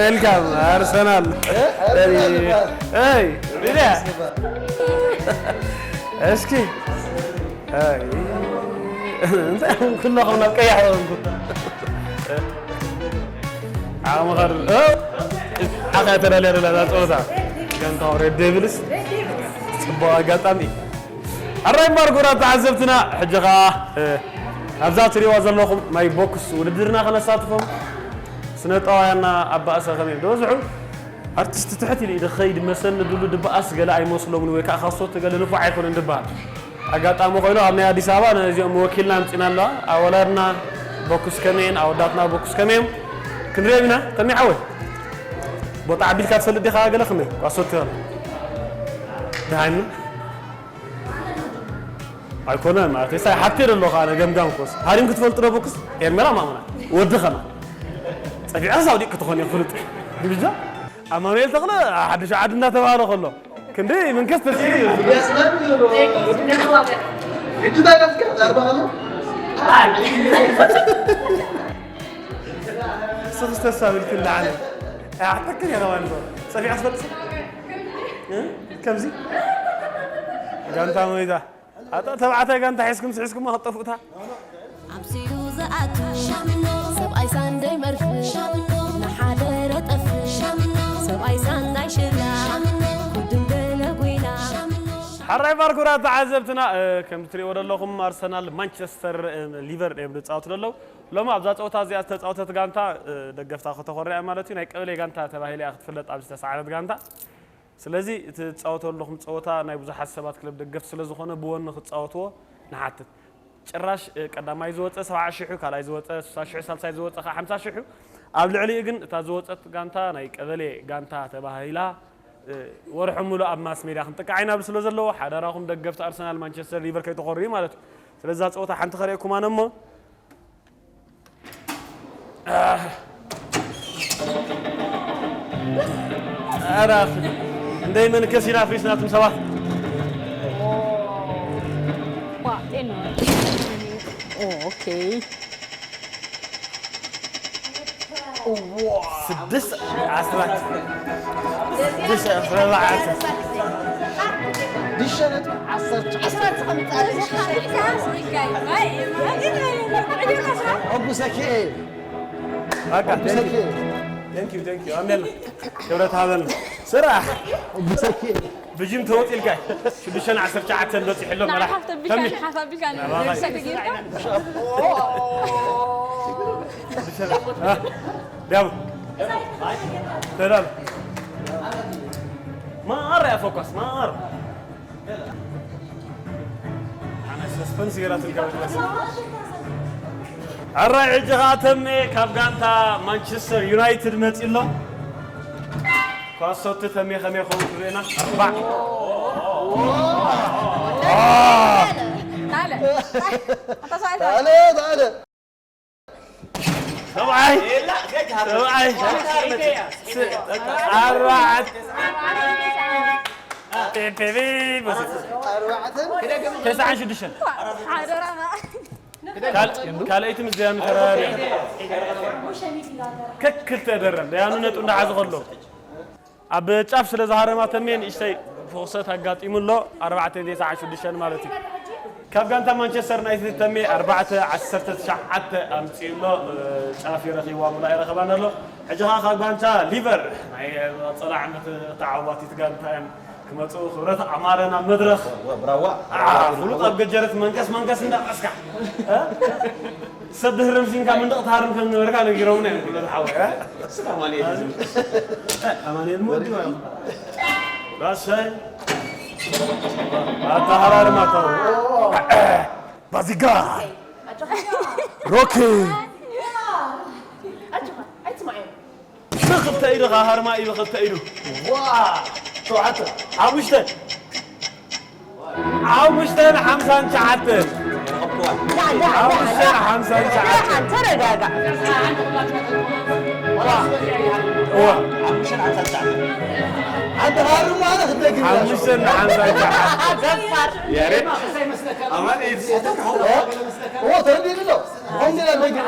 ዌልካም ኣርሰናል። ይ ሪዳ እስኪ እንታይ ኩለኹም ናብ ቀያሕ ኹ ዓመኸር ዓኸ ተዳልያ ደላ ዛ ፀወታ ጋንታ ሬድ ዴቪልስ ፅቡቅ ኣጋጣሚ ኣራይ እምበር ጎራ ተዓዘብትና ሕጂ ኸዓ ኣብዛ ትሪእዋ ዘለኹም ናይ ቦክስ ውድድርና ከነሳትፎም ስነ ጠዋያና ኣባእሰ ከመይ ዝበዝሑ ኣርቲስት ትሕት ኢሉ እዩ ድኸይድ መሰኒ ድሉ ድበኣስ ገለ ኣይመስሎምን ወይ ከዓ ካሶት ገለ ንፉዕ ኣይኮነን ድበሃል ኣጋጣሚ ኮይኑ ኣብ ናይ ኣዲስ ኣበባ ነዚኦም ወኪልና ኣምፂና ኣለዋ ኣወላድና ቦክስ ከመይን ኣወዳትና ቦክስ ከመዮም ክንሪኦም ኢና ተሚሓወይ ቦታ ዓቢልካ ትፈልጥ ዲኻ ገለ ከመይ ኳሶት ትኸል ደሃይምና ኣይኮነ ማለት እሳይ ሓብቴ ደሎ ከዓ ገምጋም ኮስ ሃሪም ክትፈልጥ ዶ ቦክስ ኤርሜላ ማሙና ወዲ ኸና ፀፊዐ ሳውዲ ክትኾን እየ ፍሉጥ ብጃ ኣማኑኤል ተኽለ ሓድሽ ዓዲ እናተባሃለ ከሎ ክንዲ ምንክስ ተስኢሉ እዩ ስኽስተሳብልክን ለዓለ ኣሕተክን እየ ከባልዶ ፀፊዐ ክትፈልጥ ከምዚ ጋንታ ሞይታ ኣታ ተባዕታይ ጋንታ ሒዝኩም ስሒዝኩም ከጠፉእታ ኣምሲሉ ዝኣቱ ሻምኖ ሰብኣይ ሳንደይ መርፍ ሻምኖ ንሓደ ረጠፍ ሻምኖ ሰብኣይ ሳንዳይ ሽላ ሻምኖ ኩድም ገለ ጉይላ ሻምኖ ሓራይ ባርኩራ ተዓዘብትና ከም ትሪእዎ ዘለኹም ኣርሰናል ማንቸስተር ሊቨር እዮም ዝፃወቱ ዘለዉ ሎሚ ኣብዛ ፀወታ እዚኣ ዝተፃወተት ጋንታ ደገፍታ ከተኾርያ ማለት እዩ ናይ ቀበሌ ጋንታ ተባሂላ እያ ክትፍለጥ ኣብዚ ዝተሰዓረት ጋንታ ስለዚ እቲ ትፃወተሉ ኣለኹም ፀወታ ናይ ብዙሓት ሰባት ክለብ ደገፍቲ ስለዝኾነ ብወኒ ክትፃወትዎ ንሓትት። ጭራሽ ቀዳማይ ዝወፀ ሰብዓ ሽሕ፣ ካልኣይ ዝወፀ ስሳ ሽሕ፣ ሳልሳይ ዝወፀ ከዓ ሓምሳ ሽሕ እዩ። ኣብ ልዕሊኡ ግን እታ ዝወፀት ጋንታ ናይ ቀበሌ ጋንታ ተባሂላ ወርሒ ሙሉእ ኣብ ማስ ሜድያ ክንጥቃዕ ኢና ዝብል ስለዘለዎ ሓደራኹም ደገፍቲ ኣርሰናል፣ ማንቸስተር፣ ሊቨር ከይትኾርዩ ማለት እዩ። ስለዚ እዛ ፀወታ ሓንቲ ከርእየኩም ኣነ እሞ ኧረ እንደይ መንከሲና ፍሪስ ናትም ሰባት ዋ ጤና ኦ ኦኬ ስድስት ዓስራ ስድስት ዓስራ ኣርባዕተ ሕጉሰኪ እየ በቃ thank you thank you ኣሜን ክብረት ሃበን ስራሕ ሕጉሰኪ እየ ብጅም ተወጢልካ ሽዱሽተ ዓሰርተ ትሽዓተ በፂሑ ኣሎ መራሕ ንዓኻ ተቢልካ ንዓኻ ኣቢልካ ንሰኪ ጌርካ ዳቡ ሰላም ማር ያ ፎካስ ማር ኣነ ሰስፐንስ ገይራትልካ በትመስል ኣራይ ሕጂ ኸዓ ተሜ ካብ ጋንታ ማንቸስተር ዩናይትድ መፂ ኣሎ ኳሶቲ ተሜ ከመይ ኸውን ክርእና ኣርባዕ ሰብዓይ ሰብዓይ ኣርባዕት ተስዓን ሽዱሽተን ካልኣይቲ ምስ ደያኑ ተራሪ ከክልተ ደረም ደያኑ ነጡ እንዳሓዙ ከሎ ኣብ ጫፍ ስለ ዝሃረማ ተሜ ንእሽተይ ፍቕሰት ኣጋጢሙ ኣሎ ኣርባዕተ ተስዓን ሽዱሽተን ማለት እዩ ካብ ጋንታ ማንቸስተር ዩናይትድ ተሜ ኣርባዕተ ዓሰርተ ትሽዓተ ኣምፂኡ ኣሎ ጫፍ ይረኺብዋ ሙላ ይረኸባን ኣሎ ሕጂ ከዓ ካብ ጋንታ ሊቨር ናይ ጸላ ዓመት ተዓዋቲት ጋንታ እዮም ክመፁ ክብረት ኣማረ ናብ መድረኽ ብራዋ ፍሉጥ ኣብ ገጀረት መንከስ መንከስ እንዳቀስካ ሰብ ድህርም ሲንካ መንደቕ ትሃርም ከም ነበርካ ነጊሮምና እዮም ክብረት ሓወ ኣማኑኤል ዝብል ኣማኑኤል ሞዲ ራሰይ ኣታ ሃራርም ኣታ ባዚጋ ሮኪ ብኽልተ ኢዱ ሃርማ እዩ ብኽልተ ኢዱ ሸውዓተ ሓሙሽተ ሓሙሽተን ሓምሳን ትሽዓተን ሓሙሽተን ሓምሳን ትሽዓተን ተረጋጋ ሓንቲ ሃርማ ኣነ ክትደግም ሓሙሽተን ሓምሳን ትሽዓተን ያሬድ ተረዲእኒ ዶ ከምዚ ኢና ንደግም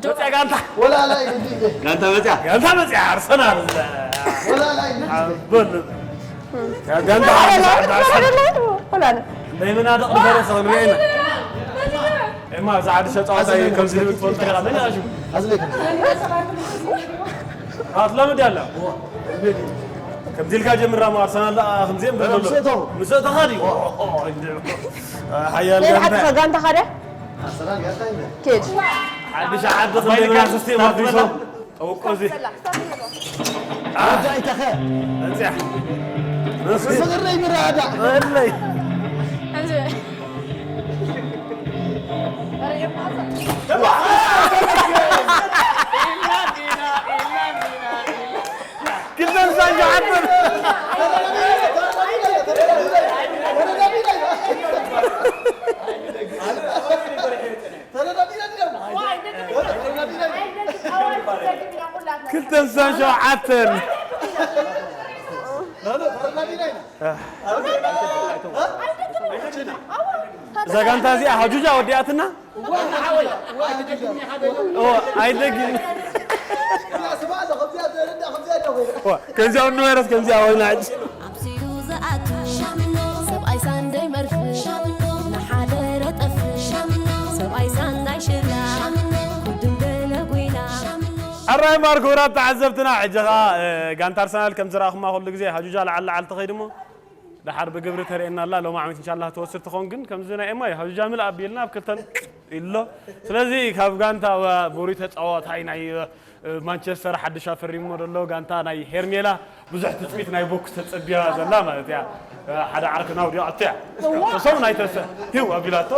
መጽያ ጋንታ። ወላ ላይ እንዴ? ጋንታ መጽያ። ጋንታ መጽያ ኣርሰናል። ወላ ላይ እንዴ? በል። ጋንታ ኣርሰናል። ናይ መናድቕ ዝፈረሰ ንሪኤና። ኤማ፣ እዚ ሓድሽ ተጻዋታይ ከምዚ ዝብል ትፈልጦ ኢኻ። መን እዩ ኣሽሙ? ኣዝለይ። ኣትለምድ ያለ። ከምዚ ኢልካ ጀምራ፣ ማ ኣርሰናል ደኣ ከምዚ እዮም ዘለዉ። ምስእተኻ ድዩ? ሓያል ናይ ጋንታ። ሓቂ ጋንታ ኻደ? ኣርሰናል ጋንታ እዩ። ኬድ። ሓድሽ ዓዲ ኣባይ ክንደግና ልካ ሲስቴም ኣዲሶ። ጠውቆ እዚ። ወዳይ ተኸ። መጽያ። ፍቕረይ ምራዳ። ወለይ። ክልተ ስሳን ሸውዓተን። ክልተ ስሳን ሸውዓተን። እዛ ጋንታ እዚኣ ሃጁጃ ወዲኣትና። እዋ፣ ኣይደግም። እዋ፣ ከምዚኣ እንበረስ ከምዚኣ ኮይና ሕጂ። ኣብዚኡ ዝኣቱ ሻምኖ፣ ሰብኣይ ሳንደይ መርፍ ሻምኖ፣ ንሓደረ ጠፍ ሻምኖ፣ ሰብኣይ ሳንዳይ ሽላ ሻምኖ፣ ኩድም ገለ ጉይላ ሻምኖ። ሕራይ ማር ክቡራት ተዓዘብትና፣ ሕጂ ኸኣ፣ እ፣ ጋንታ ኣርሰናል ከም ዝረኣኹማ ኩሉ ግዜ ሃጁጃ ለዓል ለዓል ትኸይድ እሞ፣ ደሓር ብግብሪ ተርእየና ኣላ። ሎማዓሚት ኢንሻላህ ትወስድ ትኸውን፣ ግን ከምዚ ናይ ኤማይ ሃጁጃ ምልእ ኣቢልና ኣብ ክልተን ኢሎ። ስለዚ ካብ ጋንታ ዋ-፣ ብሩይ ተጻዋታይ ናይ፣ እ፣ ማንቸስተር ሓድሽ ኣፈሪሞ ዘሎ ጋንታ ናይ ሄርሜላ ብዙሕ ትጽቢት ናይ ቦክስ ተጸቢያ ዘላ ማለት እያ። እ፣ ሓደ ዓርክና ውዲኣቶ እያ። እዋ። እሶም ናይ ተሰ-፣ ሂው ኣቢላቶ።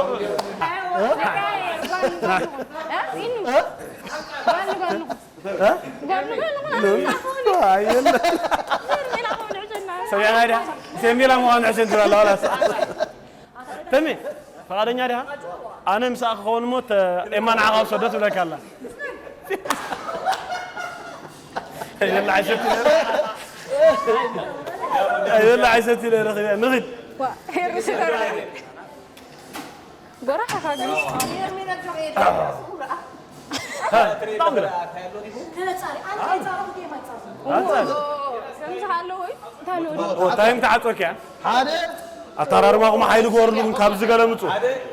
እ? ሰሚዕና ድያ? ሄርሜላ ምዃኑ ሕሸን ትብል ኣላ፣ ዋላ። ተሜ፣ ፈቓደኛ ዲኻ? ኣነ ምሳኣ ክኸውን እሞ፣ ተ-፣ ኤማ ንዓኻ ውሰዶ ትብለካ ኣላ። የላ፣ ዓይሰቲ ነረ። የላ፣ ዓይሰቲ ነረ፣ ንኺድ። ዋ፣ ሄርሜላ። ጎራሕ ኢኻ ግን። ጣም ብላ። ከምዚ ሃለዉ እንታይ ንወዲ? ኦ፣ ታይም ተዓጾኪያ? ሓደ። ኣተራርማኹም ሓይሊ ግበርሉ፣ ግን ካብ ዝገለምጹ።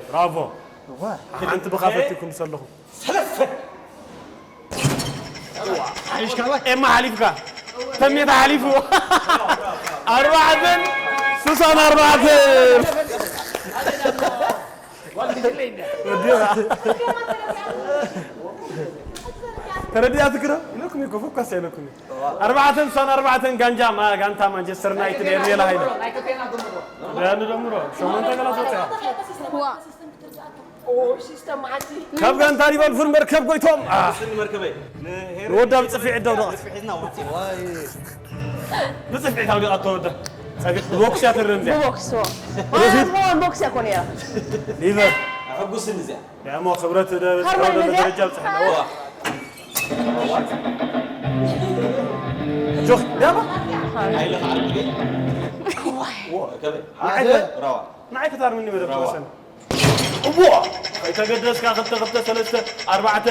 ብራቮ። ሓንቲ ብኻ ፈቲኩም ዝሰለኹም። ሰለስተ። ሓይሽ ካባ። ኤማ ሓሊፍካ። ተሜታ ሓሊፉ። ኣርባዕተን ስሳን ኣርባዕተን። ወዲኻ። ተረዲኣትክ ዶ? ኢለኩም እኮ፣ ፎካስ ኣይለኩም። ኣርባዕተን ስሳን ኣርባዕተን ጋንጃ ማ-፣ ጋንታ ማንቸስተር ዩናይትድ ኤርሜላ ሃይለ። ንደምሮ። ሸሞንተ ገላት ወፂኣ። ዋ። ካብ ጋንታ ሊቨርፑል መርከብ ጎይቶም። አ። ንወዳ ብፅፊዕ ዕዳው ደቐት። ብፅፊዕ ታው ደቐት ተወዳ። ጸቢቕ ቦክስ ያተረም ዚያ። ብቦክስ፣ ዎ። ማለት ሞ ቦክስ ያኮነ ያ። ሊቨር። ኣሕጉስኒ እዚኣ። ያ ሞ ክብረት ደ-፣ ሃርማን ክብረት እዚኣ? ደረጃ ብፅሕ ኣለዎ። ጆክ፣ ዳማ? ሃርማን። ኣይለ ኸዓ። ዎ። ከበይ? ሓደ። ራዋ። ንዓይ ክታርምኒ መደብ ራዋ። ተወሰነ። እዎ! ኣይተገደስካ፣ ክልተ፣ ክልተ፣ ሰለስተ፣ ኣርባዕተ።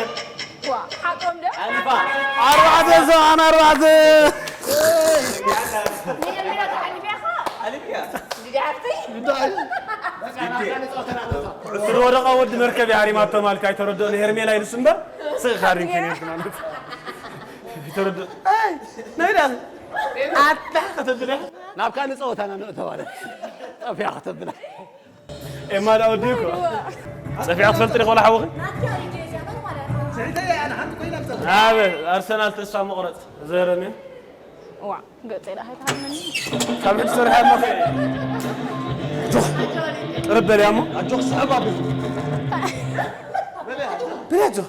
ዋ፣ ሓቆም ዶ? ኣርባዕተ፣ ሰብዓን ኣርባዕተ። ንሄርሜላ ተሓሊፍያ ኢኻ? ድዲ ሓፍተይ? ዝወደቐ ወዲ መርከብ እያ ሃሪማቶ ማለት ኣይተረድኦን። ሄርሜላ ኢሉስ እምበር፣ ስቕ ኢኻ ሃሪምከ ነይርክ ማለት። ኣይተረድኦ። ኣይ፣ ናይ ዳ-፣ ኣታ ከተብለ። ናብ ካልእ ጸወታና ንእቶ ማለት። ጠፊያ ከተብላ። ኤማ ዳ ወዲእኮ። ጸፊዕካ ትፈልጥ ዲኻ ወላ ሓውኺ? ኣብ ኣርሰናል ተስፋ መቑረጽ ዘረኒ። ዋ፣ ገጸይ ደኣ ኣይትሃርመኒ። ካብ ሕጂ ሰሪሐ ኣለኹ። ጆኽ፣ ቅርብ በል እሞ። ኣጆኽ፣ ስሕብ ኣቢሉ። በል ኣጆኽ።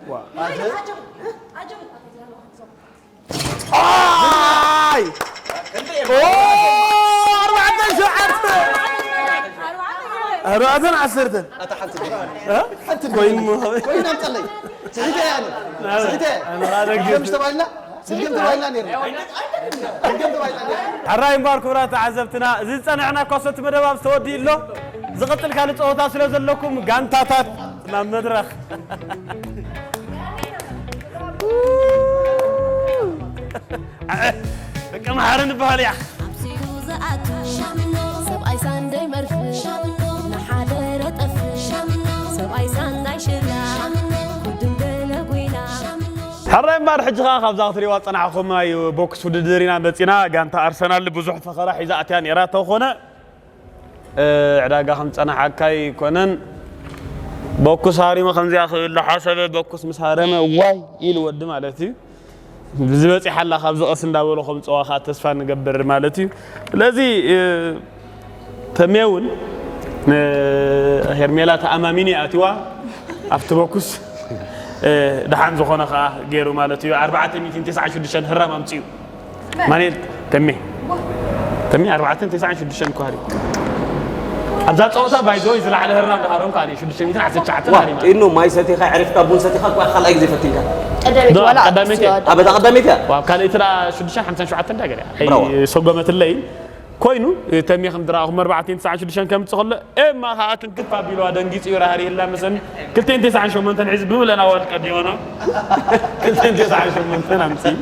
ዋ። ኣይ! ኦ! ኣርባዕተን ሸውዓተን! ኣርባዕተን ዓሰርተን! ኣታ ሓንቲ እ? ሓንቲ ኮይን ሞ። ኮይን ኣምፀለይ። ስሒተ እያ ኣነ። ስሒተ እያ። ኣነ ኻደግፍ። ደምሽ ተባሂልና? ስልክም ተባሂልና ነይሩ። ስልክም ተባሂልና ነይሩ። ሕራይ እምበኣር ክቡራት ተዓዘብትና፣ እዚ ዝጸናሕና እኳ ሰቲ መደብ ኣብዚ ተወዲኡ ኣሎ። ዝቕጽል ካልእ ጸወታ ስለ ዘለኩም፣ ጋንታታት ናብ መድረኽ ደቂ መሓሪ ንበሃል እያ። ሰብኣይ ሳንዳይ መርፍ ሻምኖ ንሓደረ ጠፍ ሻምኖ ሰብኣይ ሳንዳይ ሽላ ኩድም ገለ ጉይና ሕራይ እምበር ሕጂ ኸዓ ካብዛ ክትሪእዋ ዝጸናሕኹም ናይ ቦክስ ውድድር ኢና መጺና። ጋንታ ኣርሰናል ብዙሕ ፈኸራ ሒዛ ኣትያ ነይራ። ተኾነ ዕዳጋ ከም ዝጸናሓካ ኣይኮነን። ቦክስ ሃሪሙ ከምዚኣ ክብል ዝሓሰበ ቦክስ ምስ ሃረመ ዋይ ኢሉ ወዲ ማለት እዩ። ብዝበጺሓላ ካብ ዝቐስ እንዳበሎ ከምፅዋ ከዓ ተስፋ ንገብር ማለት እዩ። ስለዚ ተሜ እውን ሄርሜላ ተኣማሚኒ ኣትዋ ኣብቲ ቦክስ ደሓን ዝኾነ ከዓ ገይሩ ማለት እዩ። ኣርባዕተ ሚእትን ተስዓን ሽዱሽተን ህራም ኣምፅኡ ማኔል ተሜ ተሜ ኣርባዕተ ሚእትን ተስዓን ሽዱሽተን ኳሪ ኣብዛ ፀወታ ባይዘወይ ዝለዓለ ህራም ዝሃሮም ከዓ ሽዱሽተ ሚእትን ዓሰርተ ትሽዓተ ሃሪማ ኢኖ ማይ ሰቲኻ ዕሪፍካ ቡን ሰቲኻ እኳ ካልኣይ ግዜ ፈቲንካ ቀዳመይቲ ዋላ ቀዳመይቲ እያ። ኣብ እታ ቀዳመይቲ እያ ዋብ ካልኣይቲ ላ ሽዱሽተ ሓምሳን ሸውዓተን ዳገር ብራዋ። ሰጎመትለይ ኮይኑ ተሜ ከም ዝረኣኹም ኣርባዕተ ሚእትን ተስዓን ሽዱሽተን ከምፅእ ከሎ ኤማ ከዓ ትንክፍ ኣቢልዋ ደንጊፂ እዩ ራህሪህላ መሰኒ ክልተ ሚእትን ተስዓን ሸሞንተን ሒዙ ብምለና ዋል ቀዲሞና ክልተ ሚእትን ተስዓን ሸሞንተን ኣምፅኡ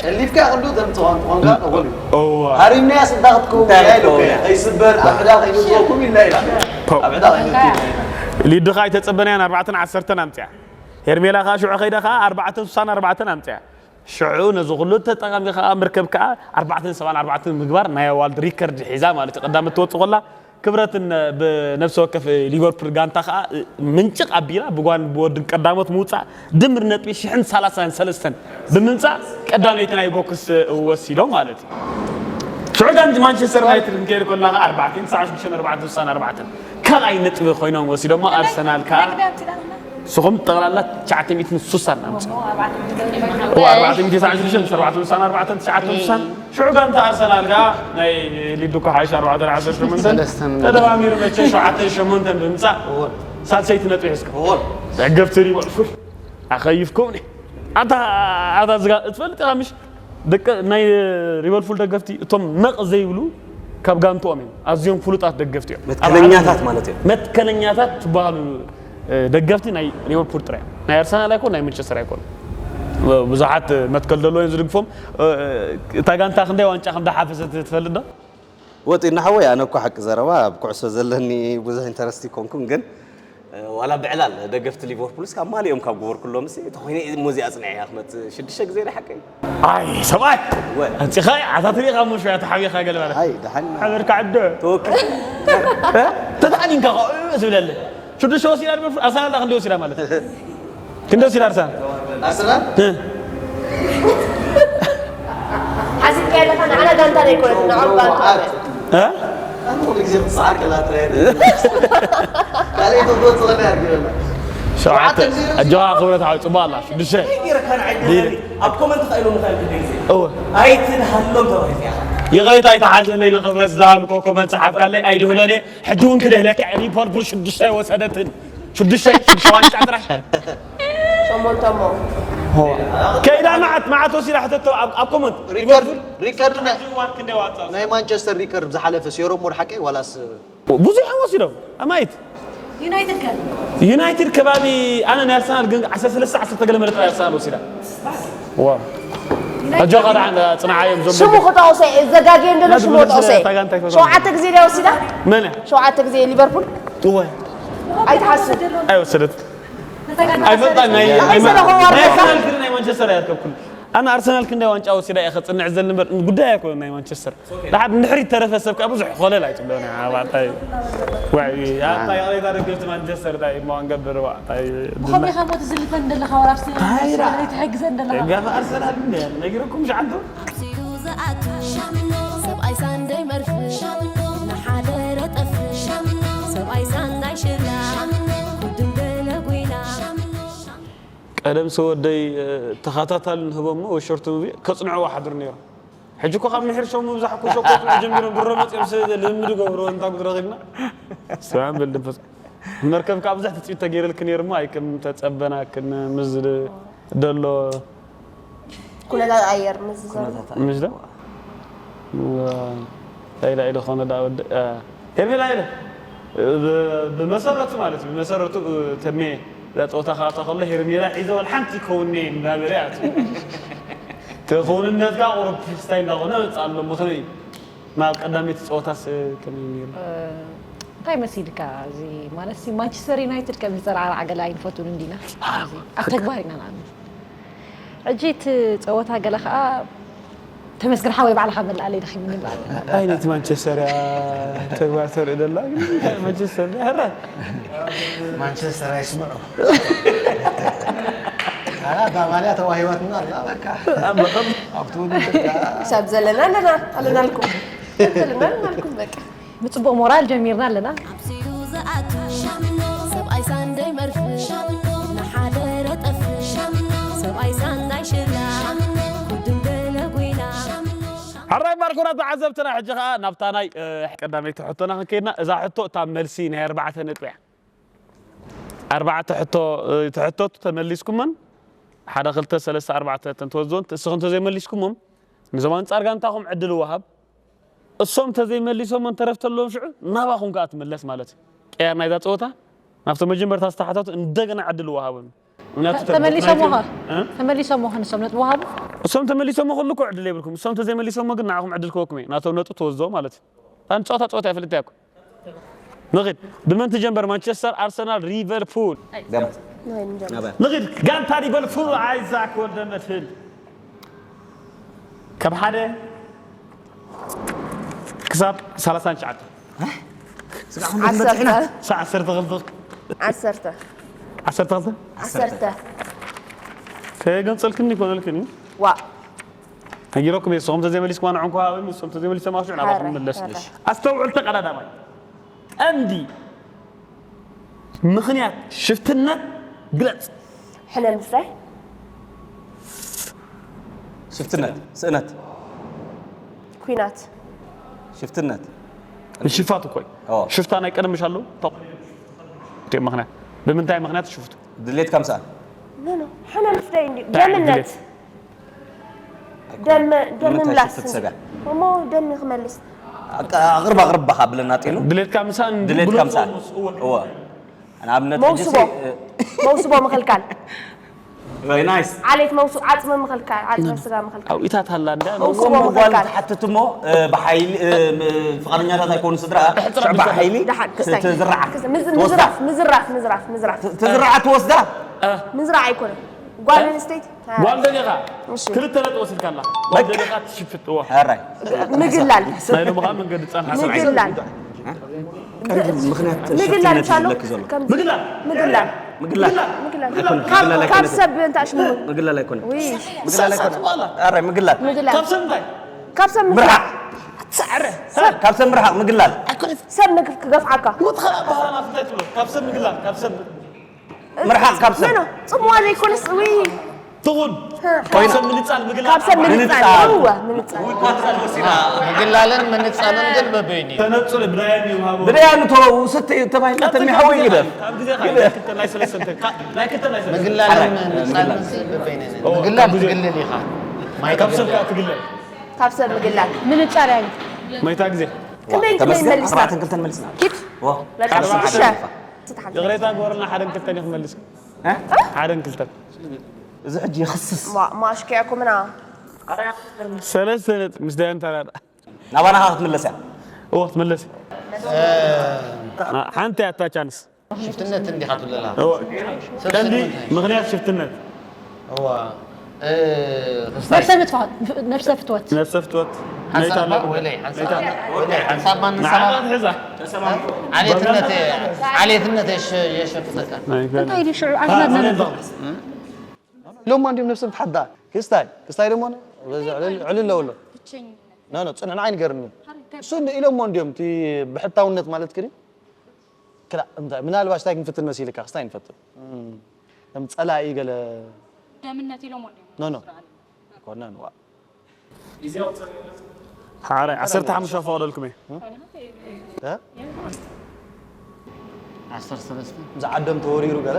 ጨሊፍካ ክንዱ ዘምፅዋ እንትኾንካ ተጎል እዩ እዋ ሃሪምናያ ስንታ ክትከውን እንታይ ኢላ ኢሉ ክትከውን እያ? ከይስበር ኣብ ዕዳ ከይመፅወኩም ኢልና ኢላ ኣብ ዕዳ ከይመፅወኩም ሊድኻ ኣይተፀበናያን ኣርባዕተን ዓሰርተን ኣምፅያ ሄርሜላ ከዓ ሽዑ ከይዳ ከዓ ኣርባዕተን ስሳን ኣርባዕተን ኣምፅያ ሽዑ ነዚ ኩሉ ተጠቃሚ ከዓ መርከብ ከዓ ኣርባዕተን ሰብዓን ኣርባዕተን ምግባር ናይ ዋልድ ሪከርድ ሒዛ ማለት እዩ ቀዳመት ትወፅእ ኮላ ክብረትን ብነብሲ ወከፍ ሊቨርፑል ጋንታ ከዓ ምንጭቕ ኣቢላ ብጓን ብወድን ቀዳሞት ምውፃእ ድምር ነጥቢ ሽሕን ሰላሳን ሰለስተን ብምምፃእ ቀዳመይቲ ናይ ቦክስ ወሲዶም ማለት እዩ ሽዑ ጋንት ማንቸስተር ዩናይትድ እንከይድ ኮላ ከዓ ኣርባዕተን ተስዓን ሽዱሽተን ኣርባዕተን ስሳን ኣርባዕተን ካልኣይ ነጥቢ ኮይኖም ወሲዶሞ ኣርሰናል ከዓ ንስኹም ጠቕላላ ትሽዓተ ሚእትን ስሳን ኣምፅኡ ኣርባዕተ ሚእትን ተስዓን ሽዱሽተን ኣርባዕተ ሚእትን ስሳን ኣርባዕተ ሚእትን ተስዓተ ስሳን ሽዑ ጋንታ ኣርሰናል ከዓ ናይ ሊዱ እኮ ሓይሽ ኣርባዕተ ዓሰርተ ሸሞንተ ተደማሚሩ መቸ ሸውዓተ ሸሞንተ ብምፃእ ሳልሰይቲ ነጥቢ ሒዝካ ደገፍቲ ሊቨርፑል ኣኸይፍኩም ኣታ ኣታ ዝጋ እትፈልጥ ኢኻ ምሽ ደቂ ናይ ሊቨርፑል ደገፍቲ እቶም ነቕ ዘይብሉ ካብ ጋንትኦም እዮም ኣዝዮም ፍሉጣት ደገፍቲ እዮም መትከለኛታት ማለት እዮም መትከለኛታት ዝበሃሉ ደገፍቲ ናይ ሊቨርፑል ጥራይ ናይ ኣርሰናል ኣይኮን ናይ ማንቸስተር ኣይኮን ብዙሓት መትከል ዘለዎም ዝድግፎም እታ ጋንታ ክንደይ ዋንጫ ከም ዝሓፈሰት ትፈልጥ ዶ ወጢና ሓወይ ኣነ እኮ ሓቂ ዘረባ ኣብ ኩዕሶ ዘለኒ ብዙሕ ኢንተረስት ይኮንኩም ግን ዋላ ብዕላል ደገፍቲ ሊቨርፑልስ ካብ ማሊኦም ካብ ግበርኩሎም ሲ ተኮይነ እሞ እዚኣ ፅንዐያ ክመፅእ ሽዱሽተ ግዜ ዶ ሓቀይ ኣይ ሰብኣይ ወ- ኣንፂኻ ኣታ ትሪኢኻ ሞ ሸያ ተሓቢኻ ገለ ማለት ኣይ ደሓን ሓበርካ ዓደ ተወኪ ተታዕኒንካ ከ ትብለለ ሽዱሽተ ወሲዳ ሊቨርፑል ኣርሰናል ዳ ክንዲ ወሲዳ ማለት ክንዲ ወሲዳ ኣርሰናል ኣርሰናል ሓሲብካ ኣለካ ንዓና ጋንታ ዘይኮነት ንዖም ጋንታ እ? ኣነ ኩሉ ግዜ ክትሰዓር ከላ ትረአ ካልኣይ ተጎፅለና ያርግበላ ሸውዓተ ኣጆኻ ክብረት ሓዊ ፅቡቅ ኣላ ሽዱሽተ ኣብ ኮመንት ከይሉ ምካል ግዜ እወ ኣይትድሃሎም ተባሂልካ ይቕሬታ ኣይተሓዘለይ ንኽብረት ዝሃብኮ ኮመንት ፀሓፍካለይ ኣይድህሎን እየ ሕጂ እውን ክደህለካ ሊቨርፑል ሽዱሽተ ወሰደትን ሽዱሽተ ሽዱሽተ ዋንጫ ጥራሕ ሸሞንተ እሞ ከይዳ መዓት መዓት ወሲዳ ሕተቶ ኣብ ኣብ ኮመንት ሪከርድ ሪከርድ ናይ- ዋት ክንደይ ዋንጫ ናይ ማንቸስተር ሪከርድ ዝሓለፈ ሴሮም ወድ ሓቀይ ዋላስ ብዙሕ እዮም ወሲዶም ኣማይት ዩናይትድ ከ ዩናይትድ ከባቢ ኣነ ናይ ኣርሰናል ግን ዓሰርተ ሰለስተ ዓሰርተ ገለ መደብ ኣርሰናል ወሲዳ ዋ ኣጆኻ ደሓን ፅንዓዮም ዞም ሽሙ ክጠቕሶ እየ ዘጋግየ እንደሎ ሽሙ ክጠቕሶ እየ እታ ጋንታ ይፈትዋ። ሸውዓተ ግዜ ድያ ወሲዳ መን ሸውዓተ ግዜ ሊቨርፑል እወ ኣይትሓስብ ኣይወሰደት ኣይፈልጣን ናይ ናይ ኣይሰለኹም ዋርካ። ኣርሰናል ግን ናይ ማንቸስተር እያ ትከብኩል ኣነ ኣርሰናል ክንደይ ዋንጫ ወሲዳ እየ ከፅንዕ ዘል እምበር ጉዳይ ኣይኮነ ናይ ማንቸስተር ድሓር ንድሕሪት ተረፈ ሰብ ከዓ ብዙሕ ኮለል ኣይፅብለኒ ኣባዕታይ ዋይ ኣታ ይቕሬታ ደገፍቲ ማንቸስተር እንታይ እሞ ንገብር ዋዕታይ ብኸመይ ካብ ሞት ዝልፈን ዘለኻ ወላ ኣርሰናል ታይራ። ትሕግዘን ዘለኻ ደጋፊ ኣርሰናል እንደ ነጊረኩም ሸዓንቱ ዝኣቱ ሻምኖ ሰብኣይ ሳንዳይ መርፍ ሻምኖ ንሓደረ ጠፍ ሻምኖ ሰብኣይ ሳንዳይ ሽላ ሻምኖ ኩድም ገለ ጉይና ሻምኖ ቀደም ሰወደይ ተኸታታሊ ንህቦሞ ወሸርቱ ሙቪ ከፅንዕዎ ሓድሩ ነይሮም ሕጂ እኮ ካብ ምሕር ሸው ምብዛሕ እኮ ሸው ከፅንዑ ጀሚሮም ድሮ መፅኦም ስ ልምድ ገብርዎ እንታ ጉድ ረኺብና ሰላም በል ድንፈስ መርከብ ካብ ብዙሕ ትፅቢት ተገይረልክ ነይሩ እሞ ኣይከም ተፀበናክን ምስ ደሎ ኩነታት ኣየር ምስ ዝዘርጉ ምሽ ዶ እንታይ ኢላ ኢለ ኾነ ዳ ወደ ሄርሜላ ኢለ ብ-፣ ብመሰረቱ ማለት እዩ፣ ብመሰረቱ፣ እ፣ ተሜ እዛ ጸወታ ክኣትዋ ከሎ ሄርሜላ ሒዘ ዋላ ሓንቲ ይከውንኒ እየ እንዳበለ ይኣቱ። እቲ ክውንነትካ ቁሩብ ክስታይ እንዳኾነ መጽእ ኣሎ። ምኽንያቱ ናብ ቀዳመይቲ ጸወታስ ከመይ ነይሩ? እ፣ እንታይ መሲልካ? እዚ ማለት ሲ ማንቸስተር ዩናይትድ ከም ዝጸራርዓ ገለ ኣይንፈቱን እንዲና። ስለዚ ኣብ ተግባር ኢና ንኣምን። ሕጂ እቲ ጸወታ ገለ ከኣ ተመስገን ሓወይ ባዕልኻ መልኣለይ ደኺሙኒ እምበኣር። ኣይ ነቲ ማንቸስተር እያ ተግባር ተርኢ ደላ፣ ግን ማንቸስተር እያ፣ ሕራይ። ማንቸስተር ኣይስምዑ። ኣታ ማልያ ተዋሂባትና ኣላ፣ በቃ። ኣብ ትውልድ ክሳብ ዘለና ኣለና፣ ኣለናልኩም። ኣለና፣ ኣለናልኩም፣ በቃ። ብጽቡቕ ሞራል ጀሚርና ኣለና። ኣብዚኡ ዝኣቱ ሻምኖ፣ ሰብኣይ ሳንደይ መርፍ ሻምኖ፣ ንሓደረ ጠፍ ሻምኖ፣ ሰብኣይ ሳንዳይ ሽላ ሻምኖ፣ ኩድም ገለ ጉይና ሻምኖ። ሕራይ ማርኮና ተዓዘብትና፣ ሕጂ ኸኣ ናብታ ናይ፣ እ፣ ቀዳመይቲ ሕቶና ክንከይድና፣ እዛ ሕቶ እታ መልሲ ናይ ኣርባዕተ ነጥቢ እያ። ኣርባዕተ ሕቶ፣ እ፣ ትሕተቱ ተመሊስኩመን፣ ሓደ፣ ክልተ፣ ሰለስተ፣ ኣርባዕተ እተን ትወስድወን፣ እስኹም እንተዘይመሊስኩሞም፣ ነዞም ኣንጻር ጋንታኹም ዕድል ይወሃብ። እሶም እንተዘይመሊሶም፣ እንተረፍ ተለዎም ሽዑ ናባኹም ከኣ ትምለስ ማለት እዩ። ቀያር ናይዛ ጸወታ ናብቶም መጀመርታ ዝተሓተቱ እንደገና ዕድል ይወሃቦም። ምኽንያቱ ተ-፣ ተመሊሶም ምኽንያቱ ኸ? እ? ተመሊሶም ኸ ንሶም ነጥቢ ወሃቡ? እሶም ተመሊሶም ከለዉ እኮ ዕድል የብልኩም። እሶም እንተዘይመሊሶም ግን ንዓኹም ዕድል ክወኩም እየ። ናቶም ነጥቢ ትወስድዎ ማለት እዩ። ኣን ጸወታ ጸወታ እያ፣ ፍልጥ እያ እኮ። ንኺድ። ብመን ትጀምበር? ማንቸስተር፣ ኣርሰናል፣ ሊቨርፑል። ደም። ናይ ንጀምር። ናባይ። ንኺድ። ጋንታ ሊቨርፑል፣ ኣይዛክ ወልደመድህን። ካብ ሓደ ክሳብ ሰላሳን ትሽዓተን። ስጋዕ ዓሰርተ። ዓሰርተ ክልተ። ዓሰርተ። ዓሰርተ ክልተ? ዓሰርተ። ከየገንጸልክኒ ይኮነልክኒ? ዋ። ነጊረኩም እየ፣ ንስኹም ተዘይመሊስኩም ኣነ ዕንኳ ሃበኒ፣ ንስኹም ተዘይመሊሶም ኣሽዑ ናባኹም ሕራይ፣ ምለስ። ሕራይ። ኣስተውዕል ተቐዳዳማይ። ቀንዲ ምኽንያት ሽፍትነት ግለጽ። ሕነ ምፍራይ። ሽፍትነት፣ ስእነት። ኩናት። ሽፍትነት። ንሽፋት እኮ እዩ። ኦ። ሽፍታ ናይ ቀደም ምሽ ኣለዉ? ተቕ-፣ ምኽንያት። ብምንታይ ምኽንያት ሽፍቱ? ድሌት ከምሳ። ኖ፣ ኖ። ሕነ ምፍራይ እንዲ-፣ እንታይ ደምነት። ድሌት? ደም፣ ደም ምንታይ ምላስ ሽፍት እንዲ-፣ ሰብያ? እሞ ደም ክመልስ። ኣቅ-፣ ኣቕርብ፣ ኣቕርብ ባኻ ብለና ጤኑ። ድሌትካ ምሳን ድሌትካ ብሉ ምሳን። ዞሙስ፣ እወ። እወ። ንኣብነት ሕጂ መውስቦ። ሲ-፣ እ-፣ መውስቦ ምኽልካል። ወይ ናይስ። ዓሌት መውስ-፣ ዓጽሚ ምኽልካል፣ ዓጽሚ ስጋ ምኽልካል። ኣውኢታት ሃላ እንዳ መውስቦ መውስቦ ጓል ምኽልካል። ትሓትት እሞ፣ እ፣ ብሓይሊ፣ እ፣ ም-፣ ፍቓደኛታት ኣይኮኑ ስድራ፣ እሕጽራ ሽዕ ብዝሕ-፣ ብሓይሊ ደሓን፣ ክስታይ። ትዝርዓ። ክስ-፣ ምዝ-፣ ትወስዳ። ምዝራፍ፣ ምዝራፍ፣ ምዝራፍ፣ ምዝራፍ። ትዝርዓ ትወስዳ። እ። ምዝራዕ ኣይኮነን። ጓል እ? ኣንስተይቲ። ጓል ደሊኻ እሺ። ክልተ ነጥቢ ወሲድካ ኣላ። ጓል በቃ። ደሊኻ ትሽፍጥዎ። ሕራይ። ምግላል። ናይ ሎሚ ከዓ መንገዲ ጸንሓ ሰብዓይ። ምግላል። ቀንዲ ምኽንያት ምግላል ሽፍትነት እዩ ቻሉ? ዝብለኪ ዘሎ። ከም ምግላል። ምግላል። ምግላል። ምግላል። ኣይኮነን። ካብ፣ ምግላል ካብ ኣይኮነን። ሰብ እንታይ ሽሙ? ምግላል ኣይኮነን። ውይ። ምግላል ኣይኮነን። ሳሳ ትባላ። ሕራይ ምግላል። ምግላል። ካብ ሰብ እንታይ? ካብ ሰብ ምርሓቕ። ምፍራቕ። ሳዕረ። ሰብ። ካብ ሰብ ምርሓቕ ምግላል። ኣይኮነን። ሰብ ምግፍ-፣ ክገፍዓካ። ሞት ኸላ ባህላና ፍታይ ትብሎ። ካብ ሰብ ምግላል። ካብ ሰብ ምርሓቕ ካብ ሰብ። ኖ፣ ኖ፣ ጽምዋ ዘይኮነስ፣ ውይ። ትኹን። ህ። ካብ ሰብ ምንጻል ምግላል። ካብ ሰብ ምንጻል። ምንጻል። እወ፣ ምንጻል። ምግላልን ምንጻልን ግን በበይኑ እዩ። ተነጽሎ ብዳያን ይውሃቦ። ብዳያን ተባሂሉ ቀጥታ ተሚሓዊ ግደፍ። ካብ ግዜ ካብ ግደፍ። ናይ ክልተ ናይ ሰለስተ እንተ-፣ ካብ ናይ ክልተ ናይ ሰለስተ። ምግላልን ምንጻልን ሲ በበይኑ እዩ። ኦ፣ ምግላል ካብ ግዜ ትግልል ኢኻ። ማይ ካብ ሰብ ትግልል። ትግልል። ካብ ሰብ ምግላል። ምንጻር ያዩ። መይታ ግዜ። ከመይ፣ ከመይ ተመስገን፣ መልስና? ኣርባዕተን ክልተን መልስና። ኪድ። ዋ፣ በቃ፣ ካልሲ እሺ። ሓደ። ይቕሬታ ግበሩልና፣ ሓደን ክልተን እዩ ክመልስ። እ? ሓደን ክልተን። እዚ ሕጂ ይኽስስ። ማ-፣ ማሽኪያኩምና። ሰለስተ ነጥቢ ምስ ዳያን ተራዳ። ናባና ኸዓ ክትምለስ እያ። እዎ፣ ክትምለስ እያ። እ፣ ሓንቲ እያ እታ ቻንስ። ሽፍትነት እንዲኻ ትብለላ። እዎ። ሰብ ቀንዲ ሽፍትነት። ምኽንያት ሽፍትነት። እዋ። እ፣ ክስታይ። ነፍሰ ምጥፋእ፣ ነፍሰ ፍትወት። ነፍሰ ፍትወት። ሓንሳብ መይታ እባ ኣለኩም? ወይለይ፣ ሓንሳብ መይታ? ወይለይ፣ ሓንሳብ ማን ንዓኻ ንሰማ? ትሕዛ። ዓሌትነት፣ ዓሌትነት የሸ-፣ የሸፍተካ። ናይ እንታይ ኢሉ ሽዑ ኣዝማድ ኣነ ነበር? ኢሎሞ እንዲዮም ነብሶም ተሓዳ። ክስታይ፣ ክስታይ ደሞ ነ-፣ በዚ ዕልል፣ ዕልል ኣለዎ ኣሎ። ብቸኝነት። ኖ፣ ኖ፣ ጽንዕና ኣይንገርኒ። ሓሪፍ እንታይ እሱ እንደ ኢሎሞ እንዲዮም፣ እቲ ብሕታውነት ማለት ክዲ? ክላ-፣ እንታይ፣ ምናልባሽ እንታይ ክንፍትን መሲልካ? ክስታይ ንፈትን። እም፣ ከም ጸላኢ ገለ ደምነት ኢሎሞ እንዲዮም። ኖ፣ ኖ። ስራ ኣለ። ኣይኮነን፣ ዋ። ሓራይ፣ ዓሰርተ ሓሙሽተ ፈቕደልኩም እየ። እ? ዓሰርተ ሰለስተ። ምስ ዓዶም ተወሪሩ ገለ?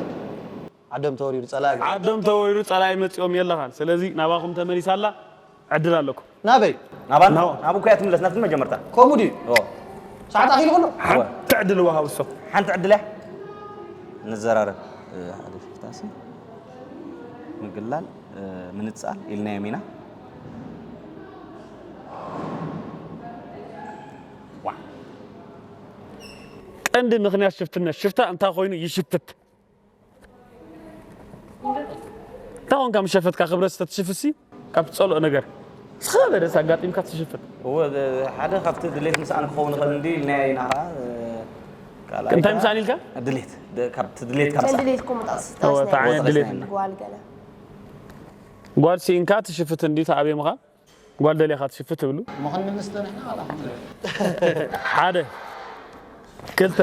ዓዶም ተወሪሩ ጸላኢ ገለ? ዓዶም ተወሪሩ ጸላኢ መጺኦም የለኻን። ስለዚ ናባኹም ተመሊሳ ኣላ፣ ዕድል ኣለኩም። ናበይ? ናባና? ናባ። ናብ እኮ እያ ትምለስ፣ ናብቲ መጀመርታ። ከምኡ ድዩ? ኦ። ሰዓት ኣኺሉ ኩሉ። ሓንቲ ዕድል ወሃብ እሶ። ሓንቲ ዕድል እያ። ንዘራረብ ሓደ ሽፍታሲ ምግላል ምንጻል ኢልናዮም ኢና። ቀንዲ ምኽንያት ሽፍትነት ሽፍታ እንታይ ኮይኑ ይሽፍት? እንታይ ኮንካ ምሸፈትካ ክብረት ዝተትሽፍሲ ካብ ትጸልኦ ነገር ዝኸበደስ ኣጋጢምካ ትሽፍት? እወ ሓደ ካብቲ ድሌት ምስኣን ክኸውን ይኽእል እንዲ ኢልናዮ ኢና ኸዓ ካልኣይ እንታይ ከዓ ምስኣን ኢልካ? ድሌት ደ- ካብቲ ድሌት ካብ ምስኣን ድሌት ኮምጣስ እወ፣ እንታይ ዓይነት ድሌት? ጓል ገለ ጓል ሲኢንካ ትሽፍት እንዲ ተኣብየ ምዃን ጓል ደሊኻ ትሽፍት ትብሉ? ምኽንምንስቶ ንሕና ዋላ ሓደ ክልተ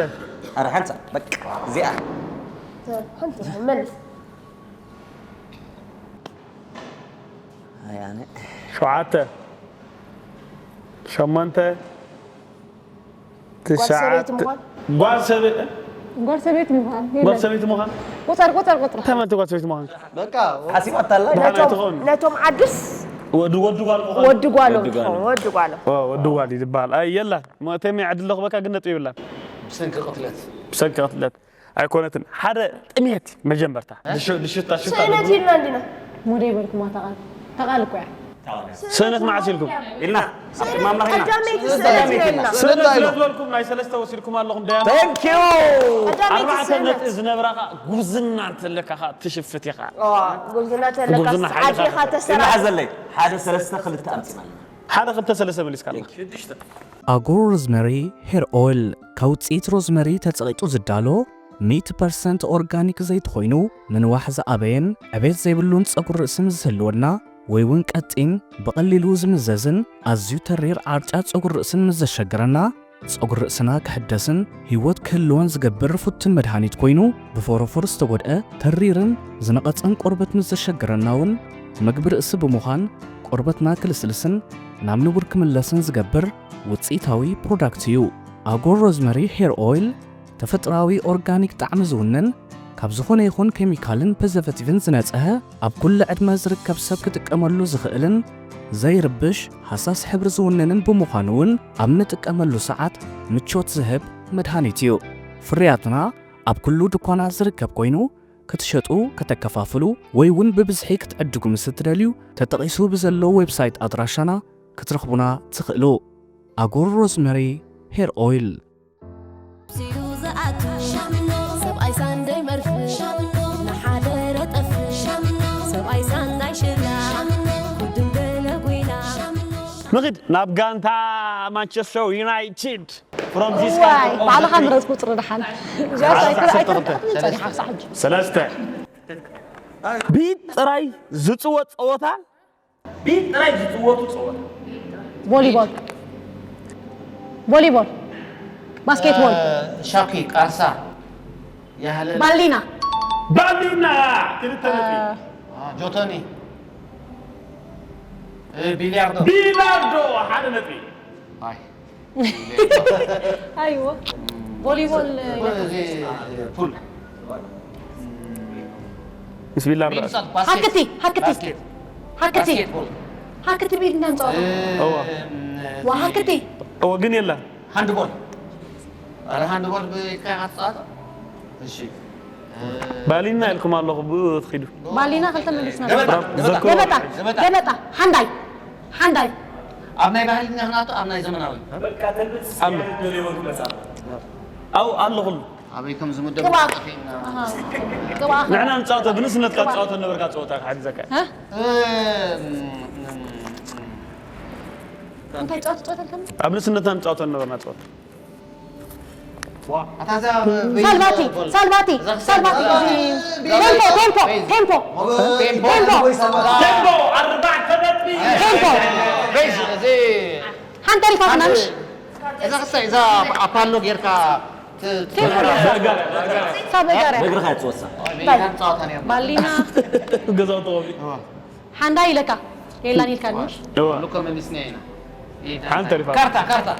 ኣረ ሓንሳ በቃ እዚኣ ሓንቲ መልስ ኣይ ኣነ ሸውዓተ ሸሞንተ ትሽዓተ ጓል ሰበይቲ ምዃን ጓል ሰበይቲ ምዃን ጓል ሰበይቲ ምዃን ቁፀር ቁፀር ቁፅር ተመልቲ ጓል ሰበይቲ ምዃን በቃ ሓሲባታላ ነቶም ዓድስ ወዲ ወዲ ጓል ምዃን ወዲ ጓል ወዲ ጓል ወዲ ጓል ይበሃል ኣይ የላ ሞተሚ ዓዲ ኣለኹ በቃ ግን ነጥቢ ይብላን ብሰንኪ ቅትለት ብሰንኪ ቅትለት ኣይኮነትን ሓደ ጥሜት መጀመርታ ልሽታ ሽታ ስእነት ኢልና እንዲና ሙደ ይበልኩማ ተቓል ተቓል እኮ እያ ሰነት መዓስ ኢልኩም ኢልና ማማኺና ቀዳመይቲ ሰነት ኢልና ስለ ዝበልኩም ናይ ሰለስተ ወሲድኩም ኣለኹም ደያ Thank you ኣርባዕተ ነጥቢ ዝነብራ ኸዓ ጉብዝና እንተለካ ኸዓ ትሽፍት ኢኻ ጉብዝና ተለካ ጉብዝና ሓይልኻ ዓዲኻ ተሰራ ኢልና ሓዘለይ ሓደ ሰለስተ ክልተ ኣምፅና ሓደ ክልተ ሰለስተ መሊስካ ኣለኻ ኣጎር ሮዝመሪ ሄር ኦይል ካብ ውፅኢት ሮዝመሪ ተፀቒጡ ዝዳሎ ሚእቲ ፐርሰንት ኦርጋኒክ ዘይቲ ኮይኑ ምንዋሕ ዝኣበየን ዕቤት ዘይብሉን ፀጉሪ ርእሲ ምስ ዝህልወና ወይ እውን ቀጢን ብቐሊሉ ዝምዘዝን ኣዝዩ ተሪር ዓርጫ ፀጉሪ ርእስን ምስ ዘሸግረና ፀጉሪ ርእስና ክሕደስን ህይወት ክህልወን ዝገብር ፍቱን መድሃኒት ኮይኑ ብፎሮፎር ዝተጎድአ ተሪርን ዝነቐፀን ቆርበት ምስ ዘሸግረና እውን ምግቢ ርእሲ ብምዃን ቆርበትና ክልስልስን ናብ ንቡር ክምለስን ዝገብር ውፅኢታዊ ፕሮዳክት እዩ። ኣጎር ሮዝመሪ ሄር ኦይል ተፈጥሮኣዊ ኦርጋኒክ ጣዕሚ ዝውንን ካብ ዝኾነ ይኹን ኬሚካልን ፕሪዘርቨቲቭን ዝነፅሀ ኣብ ኩሉ ዕድመ ዝርከብ ሰብ ክጥቀመሉ ዝኽእልን ዘይርብሽ ሃሳስ ሕብሪ ዝውንንን ብምዃኑ እውን ኣብ ንጥቀመሉ ሰዓት ምቾት ዝህብ መድሃኒት እዩ። ፍርያትና ኣብ ኩሉ ድኳናት ዝርከብ ኮይኑ ክትሸጡ፣ ከተከፋፍሉ ወይ እውን ብብዝሒ ክትዕድጉ ምስ እትደልዩ ተጠቒሱ ብዘሎ ዌብሳይት ኣድራሻና ክትረኽቡና ትኽእሉ። ኣጎር ሮዝመሪ ሄር ኦይል። ሰብኣይ ሳንደይ መርፍእ ንሓደ ረጠፍ ሰብኣይ ሳንዳይ ሽላ ክድምደለ ጉይና ንኺድ ናብ ጋንታ ማንቸስተር ዩናይትድ from this ዋይ ባዕልኻ ምረጽ ቁጽሪ ደሓን ሰለስተ ቢት ጥራይ ዝፅወት ፀወታ ቢት ጥራይ ዝፅወቱ ፀወታ ቮሊቦል ቮሊቦል ባስኬትቦል ሻኪ ቃርሳ ያህለ ባሊና ባሊና ክልተ ነጥቢ ጆቶኒ ቢሊያርዶ ቢሊያርዶ ሓደ ነጥቢ ኣይዎ ቮሊቦል ፑል ምስ ቢላ ርዳእ ሃክቲ ሃክቲ ሃክቲ ሃክቲ ቤት እንዳንጻወት እዋ ዋ ሃክቲ እዋ ግን የላ ሃንድቦል ኣረ ሃንድቦል ብካያ ትጻወት እሺ ባሊና ኢልኩም ኣለኹ ብኡ ትኺዱ ባሊና ክልተ መሊስና ገበጣ ገበጣ ገበጣ ሓንዳይ ሓንዳይ ኣብ ናይ ባህሊ ምኽንያቱ ኣብ ናይ ዘመናዊ ኣሎ ኣብኡ ኣሎ ኩሉ ኣበይ ከም ዝምደብ ቅብኣ ንሕና ንፃወቶ ብንስነትካ ትፃወቶ ነበርካ ፀወታ ክሓግዘካ እንታይ ፃወት ፃወት ኣልከም ኣብ ንስነትና ንፃወቶ ነበርና ፀወታ ሳልባቲ ሳልባቲ ሳልባቲ ቴምፖ ቴምፖ ቴምፖ ቴምፖ ቴምፖ ኣርባዕተ ነጥቢ ቴምፖ ሓንተ ሪፋትና ምሽ እዛ ክሳይ እዛ ኣፓሎ ጌርካ ሳብ እጋርያ እግርኻ ትወሳ ፃወታ ነርና ባሊና ገዛው ተቆቢኡ ሓንዳ ኢለካ የላን ኢልካኒ እዋ ሉኮ መሊስና ኢና ሓንቲ ሪፋ ካርታ ካርታ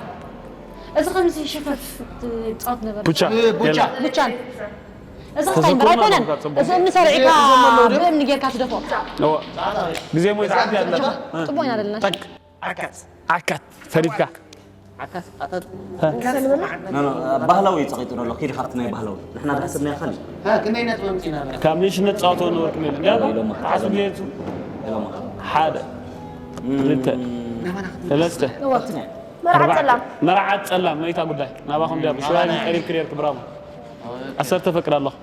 እዚ ከምዚ ሸፈፍ ፃወት ነበር ቡቻ ቡቻ ቡቻን እዚ ክሳይ እምበር ኣይኮነን እዚ እምኒ ሰሪዕካ ብእምኒ ጌርካ ትደፎ እዋ ግዜ ሞይ ተዓዲ ኣለና ፅቡቅ ኢና ዘለና ዓካት ሰሪፍካ ዓካስ ኣታት ኖ፣ ኖ፣ ባህላዊ እዩ ጸቒጡ ዘሎ። ኪድ ካብቲ ናይ ባህላዊ። ንሕና ድሓስብናዮ ካልእ። ሃ፣ ክንደይ ነጥቢ ኣምጺእና ኣለና? ካብ ንእሽነት ጻወታ ንወርቂ ሜዳ። ኢሎማ። ተሓስብ ኢሎማ። ነይሩ። ኢሎማ። ሓደ። እም። ክልተ። ናባና ሰለስተ። እወ። መርዓት ኣርባዕተ። ጸላም። መርዓት ጸላም፣ መይታ ጉዳይ። ናባኹም ድያ፣ ብሽዋይ ቀሪብ ክሪር ክብራሙ። ዓሰርተ ፈቅድ ኣለኹ።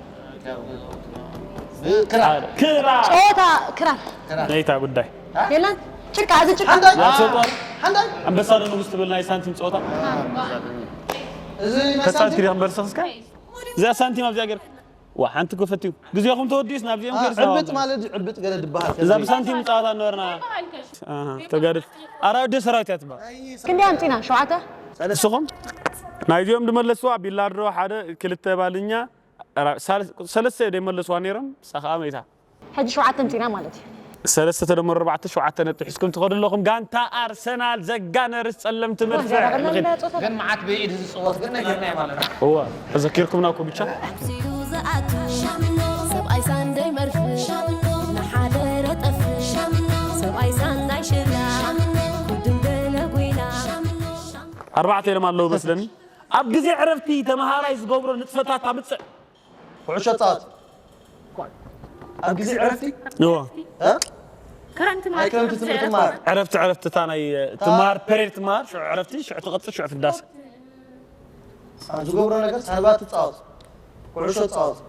ክራር። ሓደ። ክራር። ጨወታ ክራር። መይታ ጉዳይ። የለን። ጭቃ፣ እዚ ጭቃ። ሓንዳይ። ያ ሰው ጦር። ሓንዳይ። ኣንበሳ ዶ ንጉስ ትብል ናይ ሳንቲም ጸወታ? እዚ ናይ ከሳንቲ ሳንቲም? ዲኻ እምበር ሰኽስካ? እዚኣ ሳንቲም ኣብዚኣ ገይርካ። ዋ፣ ሓንቲ ኮፈት እዩ። ግዜኹም ተወዲኡስ ናብዚኦም አ፣ ገይርስ ዕብጥ ናባኹም። ማለት እዩ፣ ዕብጥ ገለ ድበሃል። እዛ ብሳንቲም ጸወታ ነበርና። ኣሃ፣ ተጋደልቲ። ኣራዊት ዶ ሰራዊት እያ ትበሃል? ክንደይ ኣምጺና? ሸውዓተ? ንስኹም? ናይዚኦም ድመለስዋ ቢላርዶ ሓደ፣ ክልተ ባልኛ፣ ራ-፣ ሳል-፣ ሰለስተ እዮም ደይመለስዋ ነይሮም፣ ንሳ ኸኣ መይታ። ሕጂ ሸውዓተ ኣምጺና ማለት እዩ። ሰለስተ ተደመሩ ኣርባዕተ፣ ሸውዓተ ነጥቢ ሒዝኩም ትኸዱ ኣለኹም። ጋንታ ኣርሰናል ዘጋነርስ ጸለምቲ መድፍዕ። ወ፣ ዘረባ ንኺድ። እንዳጾታ። ግን መዓት ብኢድ ዝጽወት ግን ነጊርናዮ ማለት ነው። እወ፣ ተዘኪርኩምና እኮ ብቻ። ኣምሲሉ ዝኣቱ ሰብኣይ ሳንደይ መርፍእ ንሓደ ረጠፍ ሰብኣይ ሳንዳይ ሽላ ጉድም ገለ ጉይና ኣርባዕተ ኢሎም ኣለዉ መስለኒ። ኣብ ግዜ ዕረፍቲ ተመሃራይ ዝገብሮ ንጥፈታት ኣምጽእ። ኩዕሾ ጻወት። ኣብ ግዜ ዕረፍቲ? እዎ። እ? ክረምቲ ናይ ማለት ክረምቲ ትምህርቲ ትምህርቲ ትመሃር። ዕረፍቲ፣ ዕረፍቲ እታ ናይ፣ እ፣ እታ ትመሃር፣ ፔሬድ ትመሃር፣ ሽዑ ዕረፍቲ፣ ሽዑ ትቐጽል፣ ሽዑ ፍዳስ። ኣብ ዝገብሮ ነገር ሳልባ ትጻወት። ኩዕሾ ጻወት።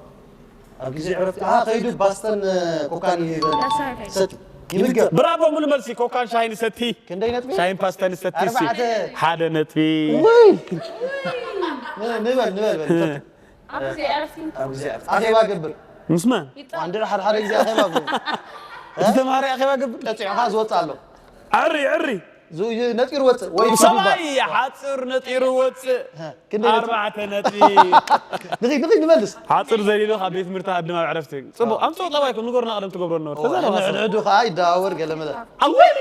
ኣብ ግዜ ዕረፍቲ፣ ኣሃ፣ ከይዱ ባስተን፣ እ፣ ኮካን ይበል። ዳስ ሰቲ። ይምገብ። ብራቮ፣ ሙሉ መልሲ፣ ኮካን ሻሂን ሰቲ። ክንደይ ነጥቢ? ሻሂን ፓስተን ሰቲ፣ ሲ። ኣርባዕተ። ሓደ ነጥቢ። ውይ! ን-፣ ንበል፣ ንበል፣ በል። እ። ኣብ ግዜ ዕረፍቲ። ኣብ ግዜ ዕረፍቲ። ኣኼባ ገብር። ምስ መን? ይጣ-፣ ዋንድራ ሓደ ሓደ ግዜ ኣኼባ ገብር። እቲ ተማሃራይ ኣኼባ ገብር? ቀጺዑኻ ዝወጽእ ኣሎ። ዕሪ፣ ዕሪ። ዝ-፣ ነጢሩ ወጽእ ወይ ኪድ ይባል። ሰብኣይ ሓጽር ነጢሩ ወጽእ። ሀ፣ ክንደይ ነጥቢ? ኣርባዕተ ነጥቢ። ንኺድ፣ ንኺድ ንመልስ። ሓጽር ዘሊሉ ካብ ቤት ትምህርቲ ሃድም ኣብ ዕረፍቲ። ጽቡቕ። ኣምጽኦ ጠባይኩም ንገሩና፣ ቀደም ትገብሮ ነበርኩ። ኦ፣ ተዛረባ ንሕድሕዱ ኸኣ ይደዋወር ገለ መለ። ኣወይ፣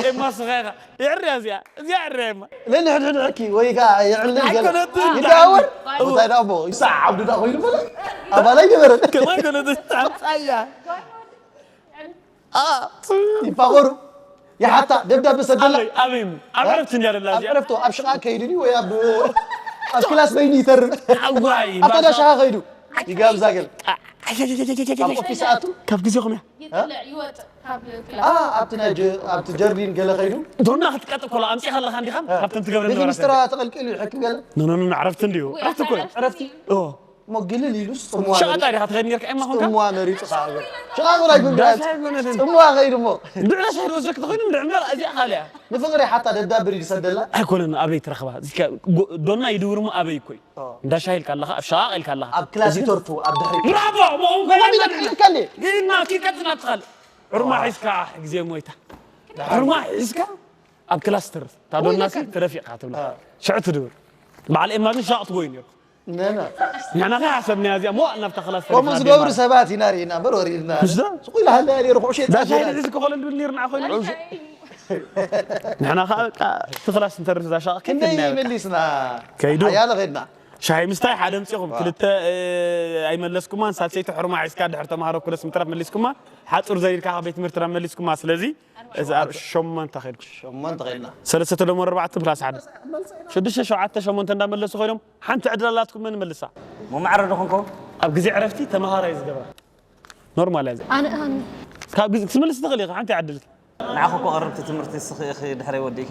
ኤማ ስኻ ኢኻ። የዕርያ እዚኣ፣ እዚኣ የዕርያ እማ። ነንሕድሕድ ሕኪ ወይ ከኣ የዕልል ገለ። ኣይኮነትን። ይደዋወር። እንታይ ደኣ እሞ፣ ይስዓብ ድዳ ኮይኑ በለ። ኣባላይ ነበረ። ከማን ኮነትን። ኣምጻያ። ኣ፣ ይፋኸሩ። ይሓታ፣ ደብዳበ ሰደላ። ኣበይ፣ ኣበይ እሞ? ኣብ ዕረፍቲ እንድያ ደላ ኣብ እዚኣ። ዕረፍቶ፣ ኣብ ሽቓ ከይዱ ድዩ ወይ ኣብ፣ ኣብ ክላስ በይኑ ይተርፍ? ኣዋይ፣ ኣታ ባዛ- ዳሻኻ ከይዱ። ይጋብዛ ገለ። ካብ ኦፊስ ኣቱ? ካብ ግዜኹም እያ። ይጥልዕ፣ ይወጽእ ካብ ክላስ። ኣ፣ ኣብቲ ናይ ጀ-፣ ኣብቲ ጀርዲን ገለ ከይዱ? ዶና ክትቀጥ እኮ ኣምጺኻ ኣለኻ እንዲኻ? እ። ካብተን ትገብረን እቲ ነበራት። ሚኒስትራ ተቐልቂሉ ይሕክም ገለ? ኖ፣ ኖ፣ ኖ፣ ኖ፣ ዕረፍቲ እንድዩ። ወይ ዕረፍቲ እኮ እዩ። ዕረፍቲ? ዕረፍቲ? እዎ። እሞ ግልል ኢሉ ጽምዋ ሸቐጣ መሪጹ። ዲኻ ትኸይድ ኔርካ? ኤማ ኾንካ? ጽምዋ መሪጹ ከኣ ገለ። ሸቓቕ ናይ ዳስ ብምራጽ ኣይኮነትን። ጽምዋ ከይዱ እሞ። እንድዕና ሻሂ ዝወሰድክ ተኾይኑ እንድዕ እምበር እዚኣ ካልእ እያ። ንፍቕሪ ሓታ ደብዳብ ብሪድ ይሰደላ? ኣይኮነን፣ ኣበይ ትረኽባ? እዚካ ጎ-፣ ዶና ይድውር እሞ ኣበይ እኮ እዩ? ኦ። እንዳ ሻሂ ኢልካ ኣለኻ፣ ኣብ ሸቓቕ ኢልካ ኣለኻ። ኣብ ክላስ እዚ ይተርፉ፣ ኣብ ድሕሪ። ብራቮ! እሞ እውን እሞ ኮይና ሚዳ ትልካ እንዴ? ግና ኪድ ቀጽል ናብቲ ካልእ። ዕርማ ሒዝካ ግዜ ሞይታ። ዕርማ ሒዝካ ኣብ ክላስ ትርፍ። እታ ዶና ሲ ትረፍ ኢኻ ትብላ። አ። ሽዑ ትድውር። በዓል ኤማ ግን ሻቕ ትጎይ ነይሩ። ነና። ንሕና ከ ሓሰብናያ እዚኣ ሞ ናብታ ክላስ ከምኡ ተሪፍና ዝገብሩ ደማ። ሰባት ኢና ርኢና እምበር ወሪድና። ምስዳ? ስቕ ኢላ ሃለያ ነይሩ፣ ኩዕሾ ዳሻ ይጻወት። ሒዙ ዝከፈለሉ ድብል ነይርና ኮይና። ንሕና ከኣ በቃ እቲ ክላስ እንተርፍ እዛ ሻቕ ክንደይ ክንደይ መሊስና? ከይዱ። ሓያለ ኸድና። ሻሂ ምስታይ ሓደ ኣምጺኹም፣ ዋ። ክልተ፣ እ፣ ኣይመለስኩማን፣ ሳልሰይቲ ሕርማ ሒዝካ ድሕሪ ተማሃሮ ክለስ ምትራፍ መሊስኩማ፣ ሓጹር ዘሊልካ ካብ ቤት ትምህርቲ ናብ መሊስኩማ። ስለዚ፣ እዚ ኣብ ሸሞንተ ኸድኩ። ሸሞንተ ኸድና። ሰለስተ ተደመሩ ኣርባዕተ ፕላስ ሓደ። ሽዱሽተ፣ ሸውዓተ፣ ሸሞንተ እንዳመለሱ ኸይዶም፣ ሓንቲ ዕድል ኣላትኩም፣ መን ይመልሳ? መማዕረ ዶ ኾንኩም? ኣብ ግዜ ዕረፍቲ ተመሃራይ ዝገብራ። ኖርማል እያ እዚኣ። ኣነ፣ ኣነ። ካብ ግዜ ክትመልስ ትኽእል ኢኻ፣ ሓንቲ ዕድል። ንዓኹ እኮ ቀረብቲ ትምህርቲ ንስኺ ኢኺ ድሕረይ ወዲእኪ።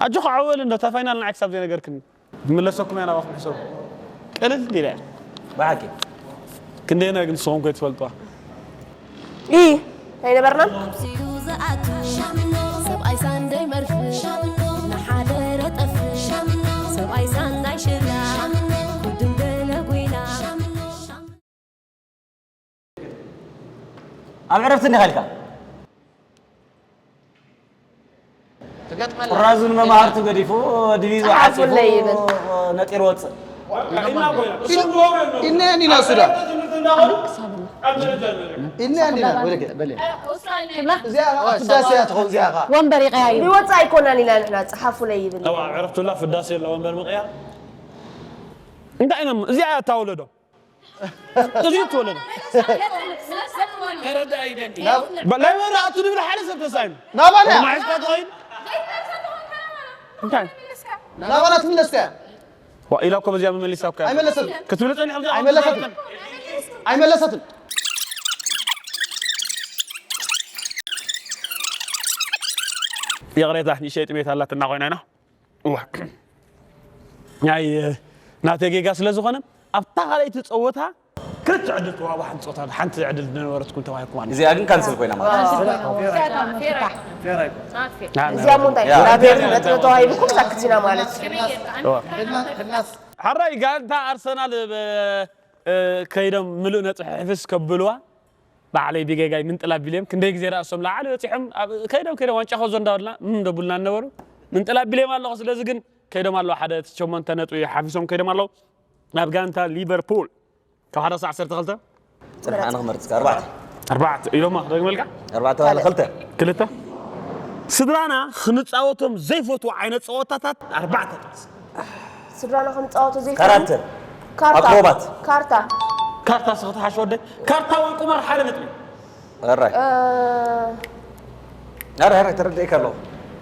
ኣጆኻ ዓወል እንዶ፣ እታ ፋይናል ንዓይ ክሳብ ዘይነገርክኒ። ትምለሰኩም እያ ናባኹም ሕሰቡ። ቅልል ኢላ እያ። ብሓቂ። ክንደየናይ ግን ንስኹም ከይትፈልጡዋ? ኢ፣ ኣይነበርናን? ኣምሲሉ ዝኣቱ ሰብኣይ ሳንደይ መርፍእ ንሓደ ረጠፍ ሰብኣይ ሳንዳይ ሽላ ጉድም ገለ ጉይና። ኣብ ዕረፍቲ እንዲኻ ኢልካ? ትገጥመላ። ጥራዙ ንመማህርቱ ገዲፉ፣ ድቪዙ ዓጺፉ፣ ጸሓፉለይ ይብል። ነጢሩ ወጽእ። ኢልና ኢና እሱ ዳ። ኢልና ኢና ወለከ። እዚኣ ኣብ ፍዳሴ እያ ትኸውን እዚኣ ኸዓ። ወንበር ይቀያይሩ። ይወጽእ ኣይኮናን ኢና ንሕና፣ ጸሓፉለይ ይብል። ኣብ ዕረፍቱላ ፍዳሴ የላ ወንበር ምቕያር። እንታይ ኢና እሞ፣ እዚኣ እያ እታ ወለዶ። እዚ ትወለድ። ተረዳእ ይደሊ። ናብ ላይብረሪ ኣቱ ንብል ሓደ ሰብ ተሳኢኑ። ናባና። ማሒዝካ ትኸይድ? እንታይ? ናባና ትምለስ እያ። ዋ ኢላ እኮ በዚኣ መመሊሳ እኮ እያ። ኣይመለሰትን። ክትብሊ ጸኒሕኩም እዚኣ ኣይመለሰትን። ኣይመለሰትን። ይቕሬታ፣ ንእሽተይ ጥሜት ኣላትና ኮይና ኢና። እዋ። ናይ ናተይ ጌጋ ስለ ዝኾነ ኣብታ ካልኣይቲ ጸወታ ክልተ ዕድል ተዋህቦ፣ ሓንቲ ጸወታ ሓንቲ ዕድል ዝነበረትኩም ተዋሂብኩም ኣሎ። እዚኣ ግን ካንስል ኮይና ማለት እዩ። ካንስል ኮይና። ፌር ኣይኮነን። ፌር ኣይኮነን። ናት ፌር። እዚኣ እሞ እንታይ ያ፣ ላቤር ፌር ነጥቢ ተዋሂቡኩም ሳክት ኢና ማለት እዩ። ሕራይ ጋንታ ኣርሰናል ብ- እ፣ ከይዶም ምሉእ ነጥቢ ሕፍስ ከብልዋ ባዕለይ ብጌጋይ ምንጥል ኣቢሎም ክንደይ ግዜ ዳኣ እሶም ላዕሊ በፂሖም ኣብ- ከይዶም ከይዶም ዋንጫ ከዞ እንዳበልና እም ደቡልና ነበሩ ምንጥል ኣቢሎም ኣለኹ። ስለዚ ግን ከይዶም ኣለዉ ሓደ ሸሞንተ ነጥቢ ሓፊሶም ከይዶም ኣለዉ ናብ ጋንታ ሊቨርፑል ካብ ሓደ ክሳዕ ዓሰርተ ክልተ ፅንሕ ኣነ ክመርፅካ ኣርባዕተ ኣርባዕተ ኢሎማ ክደግመልካ ኣርባዕተ ባለ ክልተ ክልተ ስድራና ክንፃወቶም ዘይፈትዎ ዓይነት ፀወታታት ኣርባዕተ ጥቕሲ ስድራና ክንፃወቶ ዘይፈ ካራተ ካርታ ኣክሮባት ካርታ ካርታ ስኽትሓሽ ወደ ካርታ ወይ ቁማር ሓደ ነጥቢ ራይ እ፣ ራይ ራይ ተረድኤካ ኣለኹ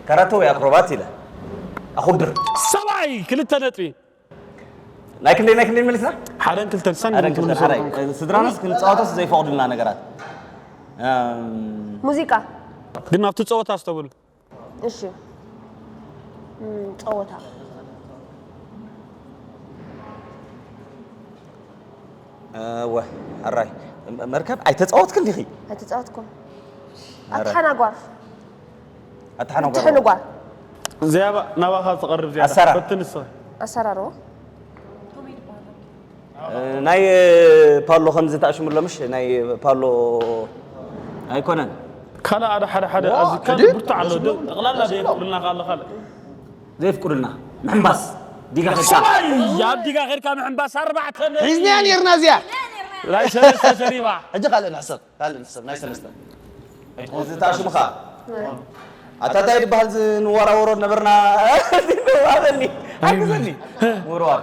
ካራተ ወይ ኣክሮባት ኢለ ኣኹድር ሰብኣይ ክልተ ነጥቢ ናይ ክንደይ ናይ ክንደይ መሊስና ሓደን ክልተን ሳን ሓደ ክልተ ሓራይ ስድራናስ ክንፃወቶስ ዘይፈቕዱልና ነገራት እም፣ ሙዚቃ ግን ኣብቲ ፀወታ ዝተብሉ እሺ እም፣ ፀወታ እወ ኣራይ መርከብ ኣይተፃወትክን ዲኺ ኣይተፃወትኩም ኣረ። ኣተሓናጓር ኣተሓናጓር ትሕንጓር እዚኣ ናባኻ ትቐርብ ዚያዳ ኣሰራ። ፈትን ንስኻ ኣሰራርዎ ናይ ፓሎ ከምዚ ተኣሽሙሎ ምሽ ናይ ፓሎ ኣይኮነን ካልእ ኣደ ሓደ ሓደ ኣዚ ካልእ ብርቱዕ ኣሎ ዶ ጠቕላላ ዘየፍቅዱልና ካለ ካልእ ዘየፍቅዱልና ምሕንባስ ዲጋ ኸድካ ሰብኣይ ኣብ ዲጋ ኸድካ ምሕንባስ ኣርባዕተ ነጥቢ ሒዝናያ ነርና እዚኣ ናይ ሰለስተ ሰሪባ ሕጂ ካልእ ንሕሰብ ካልእ ንሕሰብ ናይ ሰለስተ እዚ ተኣሽሙ ኸዓ ኣታ እንታይ ዝበሃል ዝንወራወሮ ነበርና ኣበኒ ሓግዘኒ ምውርዋር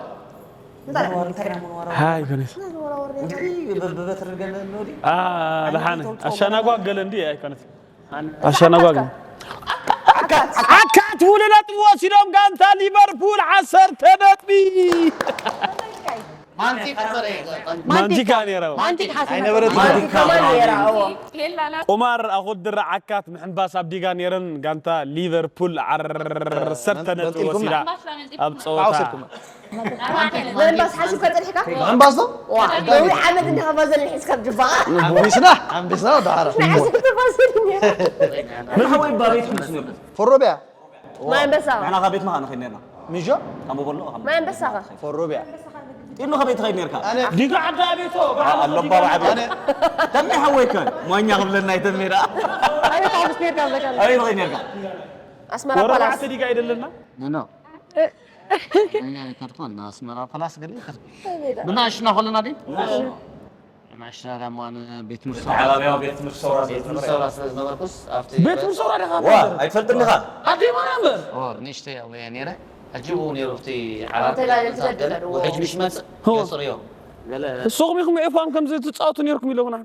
ምውርዋር እንታይ ኢና ምንወራወር ሃይ ኮነስ እንዲ ብበትሪ ገለ እንዲ ደሓነ ኣሻናጓ ገለ እንዲ ኣይኮነት ኣሻናጓ ገለ ኣካት ሙሉ ነጥቢ ወሲዶም ጋንታ ሊቨርፑል ዓሰርተ ነጥቢ ማንቲካ ነይራ ኣይነበረት ማንቲካ ነይራ እዎ ቁማር ኣኹድር ዓካት ምሕንባስ ኣብ ዲጋ ነይረን ጋንታ ሊቨርፑል ዓሰርተ ነጥቢ ወሲዳ ኣብ ፀወታ ምሕንባስ ሓሲብካ ፀኒሕካ ምሕንባስ ዶ ዋ ነዊሕ ዓመት እንዳኸፋዘለ ሒዝካ ብጅባኻ ኣንቢስና ኣንቢስና ዳሓራ ንዓይ ሰብ ተፋዘል ነይሩ ንሓወይ ባቤት ምስ ነብር ፈሮቢያ ማይ ኣንበሳ ንሕና ካብ ቤት መኻን ኸይድ ነርና ሚሾ ካምቦ በሎ ማይ ኣንበሳ ኸ ፈሮቢያ ኢሉ ከበይ ትኸይድ ነርካ ኣነ ዲጋ ዓዲ ኣቤቶ ኣሎ ባባ ዓብዮ ተሜ ሓወይ ከ ሞኛ ክብለና እዩ ተሜ ደኣ ኣበይ ትኸይድ ነርካ ኣስመራ ወረ ፓላስ ባዕተ ዲጋ ኣይደለና ኖ ኖ እኛ ከርቶን ኣስመራ ፓላስ ገለ ብናሽና ከለና ዲ ናሽና ዳማ ቤት ትምህርቲ ዓባብያ ቤት ትምህርቲ ሰውራ ስለ ዝነበረ ሰውራ ስለ ዝነበርኩስ ኣብቲ ቤት ምሰውራ ደኻ ዋ ኣይትፈልጥኒ ኻ ኣዴ ማርያም በር ኦ ንእሽተይ ኣለየ ነይረ ሕጂ ብኡ ነይሩ ኣብቲ ዓራት ተጋደልቲ ገለ ገድፈርዎ። ሕጂ ምሽ መፅእ ሆ። የፅርዮ ገለ ንስኹም ኢኹም ኤፋም ከምዚ ትፃወቱ ነይርኩም ኢሎምና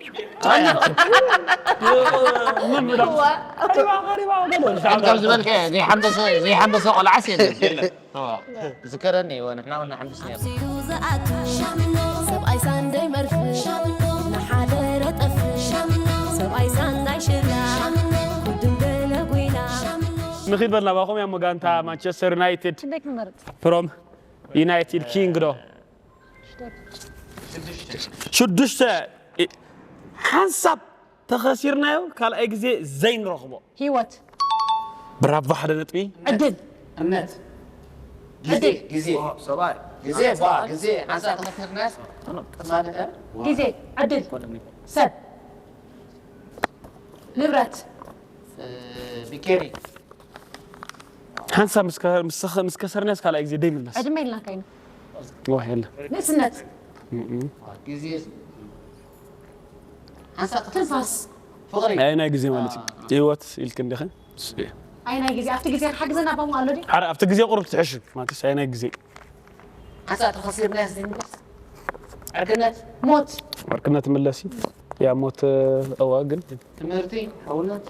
ከም ዝበልከ ዘይሓንበሰ ዘይሓንበሰ ቆልዓስ የለን ዝከረኒ እወ ንሕና እውን ንሓንብስ ነርና ሰብኣይ ሳንደይ መርፍ ሻምኖ ንሓደረ ጠፍ ሻምኖ ሰብኣይ ሳንዳይ ሽላ ሻምኖ ኩድም ገለ ጉይላ ሻምኖ ንኺድ በል ናባኹም እያ መጋንታ ማንቸስተር ዩናይትድ ክንደይ ክንመርፅ ፕሮም ዩናይትድ ኪንግ ዶ ሽዱሽተ ሓንሳብ ተኸሲርናዮ ካልኣይ ግዜ ዘይንረኽቦ ህይወት ብራቮ ሓደ ነጥቢ ዕድል እምነት ዕድል ግዜ ሰብኣይ ግዜ ባ ግዜ ሓንሳ ተኸሲርናስ ማለት ግዜ ዕድል ሰብ ንብረት ቢኬሪ ሓንሳብ ምስ ከ- ምስ ከ- ምስ ከሰርናዮስ ካልኣይ ግዜ ደይምለስ ዕድመ ኢልና ካይኑ ዋህ የለ ንእስነት ግዜ ሓንሳ ትንፋስ ፍቕሪ ናይ ናይ ግዜ ማለት እዩ ህይወት ኢልክ እንዲኸ ኣይ ናይ ግዜ ኣብቲ ግዜ ሓግዘና ባሙ ኣሎ ድዩ ሓደ ኣብቲ ግዜ ቁሩብ ትሕሽ ማለት እዩ ናይ ግዜ ሓንሳ ተኸሲርናስ ዘይምለስ ዕርክነት ሞት ዕርክነት ምለስ እዩ ያ ሞት እዋ ግን ትምህርቲ ሕውነት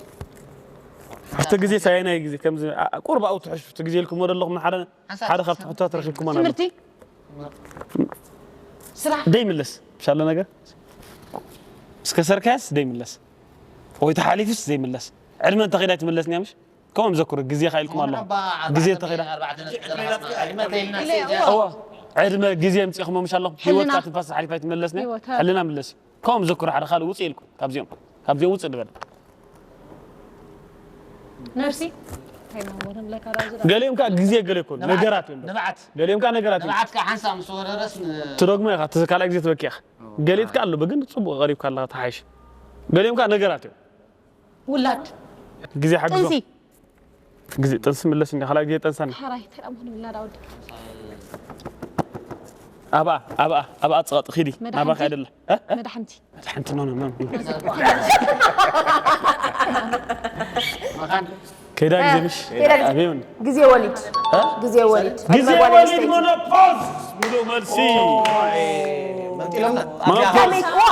እቲ ግዜ ሳየናይ ግዜ ከምዚ ቁርብ ኣብኡ ትሕሹ እቲ ግዜ ኢልኩሞ ዘለኹም ሓደ ሓደ ካብቲ ሕቶታት ረኺብኩሞ ኣሎ። ትምህርቲ ስራሕ ደይምለስ ምሻለ ነገር እስከ ሰርካያስ ደይምለስ ወይ ተሓሊፍስ ዘይምለስ ዕድመ እንተኺዳ ኣይትምለስን እያ ምሽ ከምኦም ዘኩር ግዜ ካ ኢልኩም ኣለኹም ግዜ እንተኺዳ እዋ ዕድመ ግዜ ምፅእኹሞ ምሽ ኣለኹም ህይወትካ ትንፋስ ሓሊፍ ኣይትመለስን እያ ሕልና ምለስ እዩ ከምኦም ዘኩር ሓደ ካልእ ውፅእ ኢልኩም ካብዚኦም ካብዚኦም ውፅእ ንበል ነርሲ ገሊኦም ከዓ ግዜ ገለ ይኮኑ ነገራት እዮም ንብዓት ገሊኦም ከዓ ነገራት እዮም ንብዓት ከዓ ሓንሳብ ምስ ወረረስ ን- ትደግሞ ኢኻ እቲ ካልኣይ ግዜ ትበኪ ኢኻ ገሊት ከዓ ኣሎ ግን ፅቡቅ ቀሪብካ ኣለኻ ተሓይሽ ገሊኦም ከዓ ነገራት እዮም ውላድ ግዜ ሓግዞ ጥንሲ ግዜ ጥንሲ ምለስ እንዲ ካልኣይ ግዜ ጠንሳኒ ሓራይ ተላም ክንብልና ዳውድ ኣብኣ ኣብኣ ኣብኣ ፅቐጥ ኺዲ ናባኻ መድሓንቲ? ኣይደለ እ? እ? መድሓንቲ ሓንቲ ኖ ኖ ኖ። ከይዳ ግዜ ምሽ ከይዳ ግዜ። ኣበዮን ግዜ ወሊድ ግዜ ወሊድ ግዜ ዕድመ ጓል ወሊድ ኣንስተይቲ። ሞኖፖዝ ሙሉእ መልሲ መጢሎምና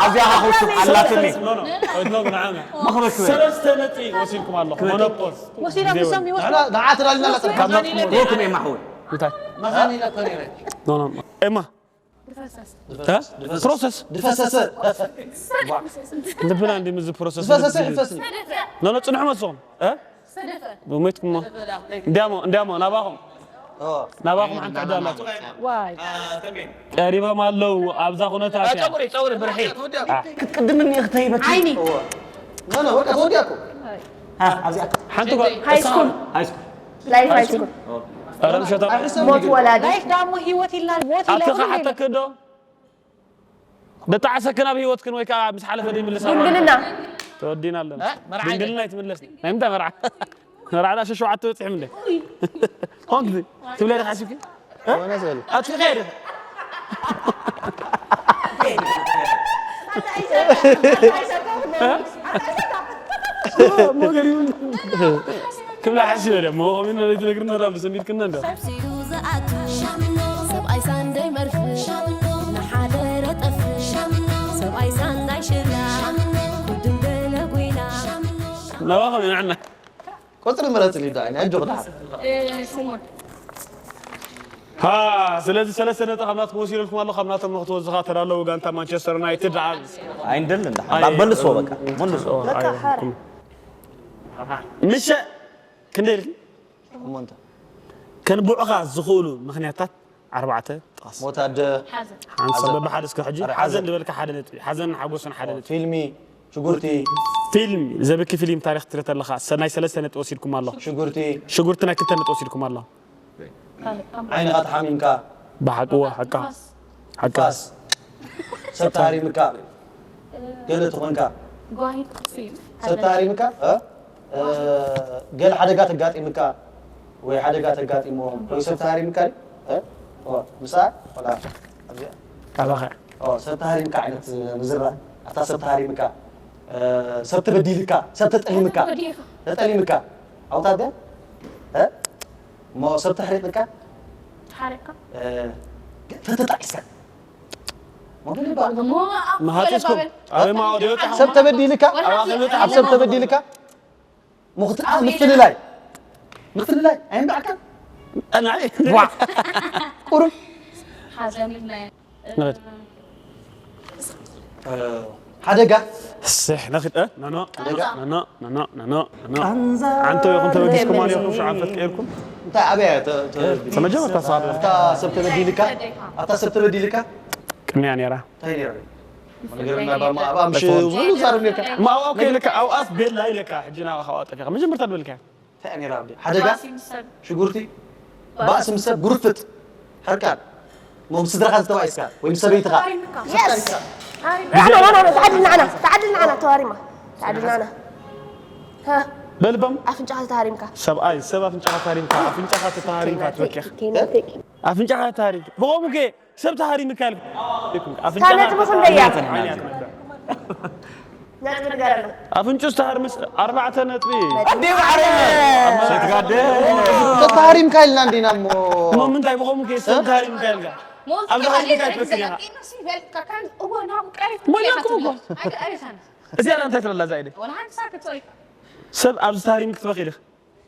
ኣብዚኣ ካ ክውስኽ ኣላትኒ ኖ ኖ እድኖ ብንዓመ መኽበክ ሰለስተ ነጥቢ ወሲድኩም ኣለኹም ሞኖፖዝ ወሲዳ ምሶም ይወስዱ ንዓት ራልና ለጠ ካብና ትምሩ ሮኩም እየ ማሕወይ እንታይ መኻኒ ለኮሪረ ኖ ኖ ኤማ ፕሮሰስ ድፈሰሰ ንብና እንዲ ምዝ ፕሮሰስ ድፈሰሰ ይፈስኒ ኖ ኖ ፅንሑ መስኹም ሞይትኩሞ እንዲያሞ እንዲያሞ ናባኹም ናባኹም ሓንቲ ዕዳ ኣላቶ ዋይ ቀሪቦም ኣለዉ ኣብዛ ኩነታት እያ ፀጉሪ ፀጉሪ ብርሒ ክትቅድምኒ እየ ክተይበኪ ዓይኒ ኖ ኖ በቃ ተወዲያ እኮ ኣብዚኣ ሓንቲ ጓል ሃይስኩል ሃይስኩል ላይፍ ሃይስኩል ኧረ ምሸታ ሞት ወላዲ ላይፍ ዳሞ ህይወት ኢልና ሞት ኢላ ኣትኻ ይኹን ሓተክ ዶ ደጣዓሰክን ኣብ ህይወትክን ወይ ከዓ ምስ ሓለፈ ዘይምልስ ድንግልና ተወዲና ኣለና መርዓ ድንግልና ኣይትምለስ ናይ ምንታይ መርዓ መርዓ ዳ ሸሸውዓተ በፂሕም እንደ ሆንክ ትብለ ዲኻ ሓሲብኪ ኣትፊኻ ደ ክብላ ሓሲበ ደ ሞ ኸሚና ዘይትነግርና ዳ ብሰንቢድክና እንደ ዝኣቱ ሻምኖ ሰብኣይ ሳንዳይ መርፍ ሻምኖ ንሓደ ረጠፍ ሻምኖ ሰብኣይ ሳንዳይ ሽላ ጉድም ገለ ጉይና ናባኸም ይንዕና ቁፅሪ ምረፅሊ ዳ ናይ ጆክ ድሓር ስሙን ሃ ስለዚ ሰለስተ ነጥቢ ካብ ናትኩም ወሲደልኩም ኣሎ ካብ ናቶም ንክትወዝኻ ተዳለዉ ጋንታ ማንቸስተር ዩናይትድ ኣብ ኣይንደልን ዳ መልስዎ በቃ መልስዎ ምሸ ክንደይ ኢልኪ እሞንተ ከንብዑኻ ዝኽእሉ ምኽንያታት ኣርባዕተ ጥቐስ ሞት ኣደ ሓዘን ሓንሳብ በብሓደ እስከ ሕጂ ሓዘን ዝበልካ ሓደ ነጥቢ ሓዘን ሓጎስን ሓደ ነጥቢ ፊልሚ ሽጉርቲ ፊልም ዘብኪ ፊልም ታሪክ ትርተ ኣለኻ ሰናይ ሰለስተ ነጥቢ ወሲድኩም ኣሎ ሽጉርቲ ሽጉርቲ ናይ ክልተ ነጥቢ ወሲድኩም ኣሎ ዓይንኻ ተሓሚምካ ብሓቅዎ ሓቃ ሓቃ ፋስ ሰብ ተሃሪምካ ገለ ትኾንካ ጓሂድ ክፍል ሰብ ተሃሪምካ እ? እ፣ ገለ ሓደጋ ተጋጢምካ ወይ ሓደጋ ተጋጢሞም ወይ ሰብ ተሃሪምካ ድዩ? እ? ኦ፣ ምሳ ወላ ኣብዚኣ ኣባኸ ኦ፣ ሰብ ተሃሪምካ ዓይነት ምዝራ ኣታ ሰብ ተሃሪምካ እ፣ ሰብ ተበዲልካ ሰብ ተጠሊምካ ተጠሊምካ ኣውታት ገ እ? እሞ ሰብ ተሕሪቅካ ሓሪቅካ እ፣ ተተጣቂስካ መሃፂስኩም ኣበይ ማወዲ ወጣ ሰብ ተበዲልካ ኣብ ሰብ ተበዲልካ ምፍልላይ ምፍልላይ ኣይምበዕካ ቁሩብ ሓዘን ኢልና ሓደጋ ስሕ ነኽድ እ? ኖኖ ሓደጋ ኖኖ ኖኖ ኖኖ ኖኖ ዓንቶ ይኹም ተበጊስኩም ኣን ይኹም ሸዓ ፈትቀልኩም እንታይ ኣበያ ተ- ተ- ተመጀመርታ ሰዓት ኣብታ ሰብ ተበዲልካ ኣብታ ሰብ ተበዲልካ ቅንያ ነራ እንታይ ነይሩ ነገርና ባማ ኣባ ምሽ ሙሉ ዛረብ ነርካ ማዋው ከይልካ ኣውኣስ ቤላ ኢለካ ሕጂ ናባኻ ዋጠፊኻ መጀመርታ ድበልካ እንታይ ነይራ ሓደጋ ሽጉርቲ ባእሲ ምስ ሰብ ጉርፍጥ ሕርቃን ሞ ምስ ስድራኻ ዝተባኢስካ ወይ ምስ ሰበይትኻ ተዓድል ንዓና ተዓድል ንዓና ተዋሪማ ተዓድል ንዓና በልበም ኣፍንጫኻ ተሃሪምካ ሰብኣይ ሰብ ኣፍንጫኻ ተሃሪምካ ኣፍንጫኻ ተተሃሪምካ ትበኪኻ ኣፍንጫኻ ተሃሪምካ ብኸምኡ ከ ሰብ ተሃሪምካ ኢልካ ኣፍንጫ ታነጥቢ ክንደያ ነጥቢ ንገረና ኣፍንጩ ዝተሃርምስ ኣርባዕተ ነጥቢ ሸትጋደ ተተሃሪምካ ኢልና እንዲና እሞ እሞ ምንታይ ብኸምኡ ከ ሰብ ተሃሪምካ ኢልካ ኣብዚ ሓንቲ እንታይ ትበክል ኢኻ ሞላኩም እኮ እዚኣ እንታይ ትብላ እዛ ኢደ ሰብ ኣብዚ ተሃሪም ክትበክ ኢልክ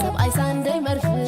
ሰብኣይ ሳንደይ መርፍእ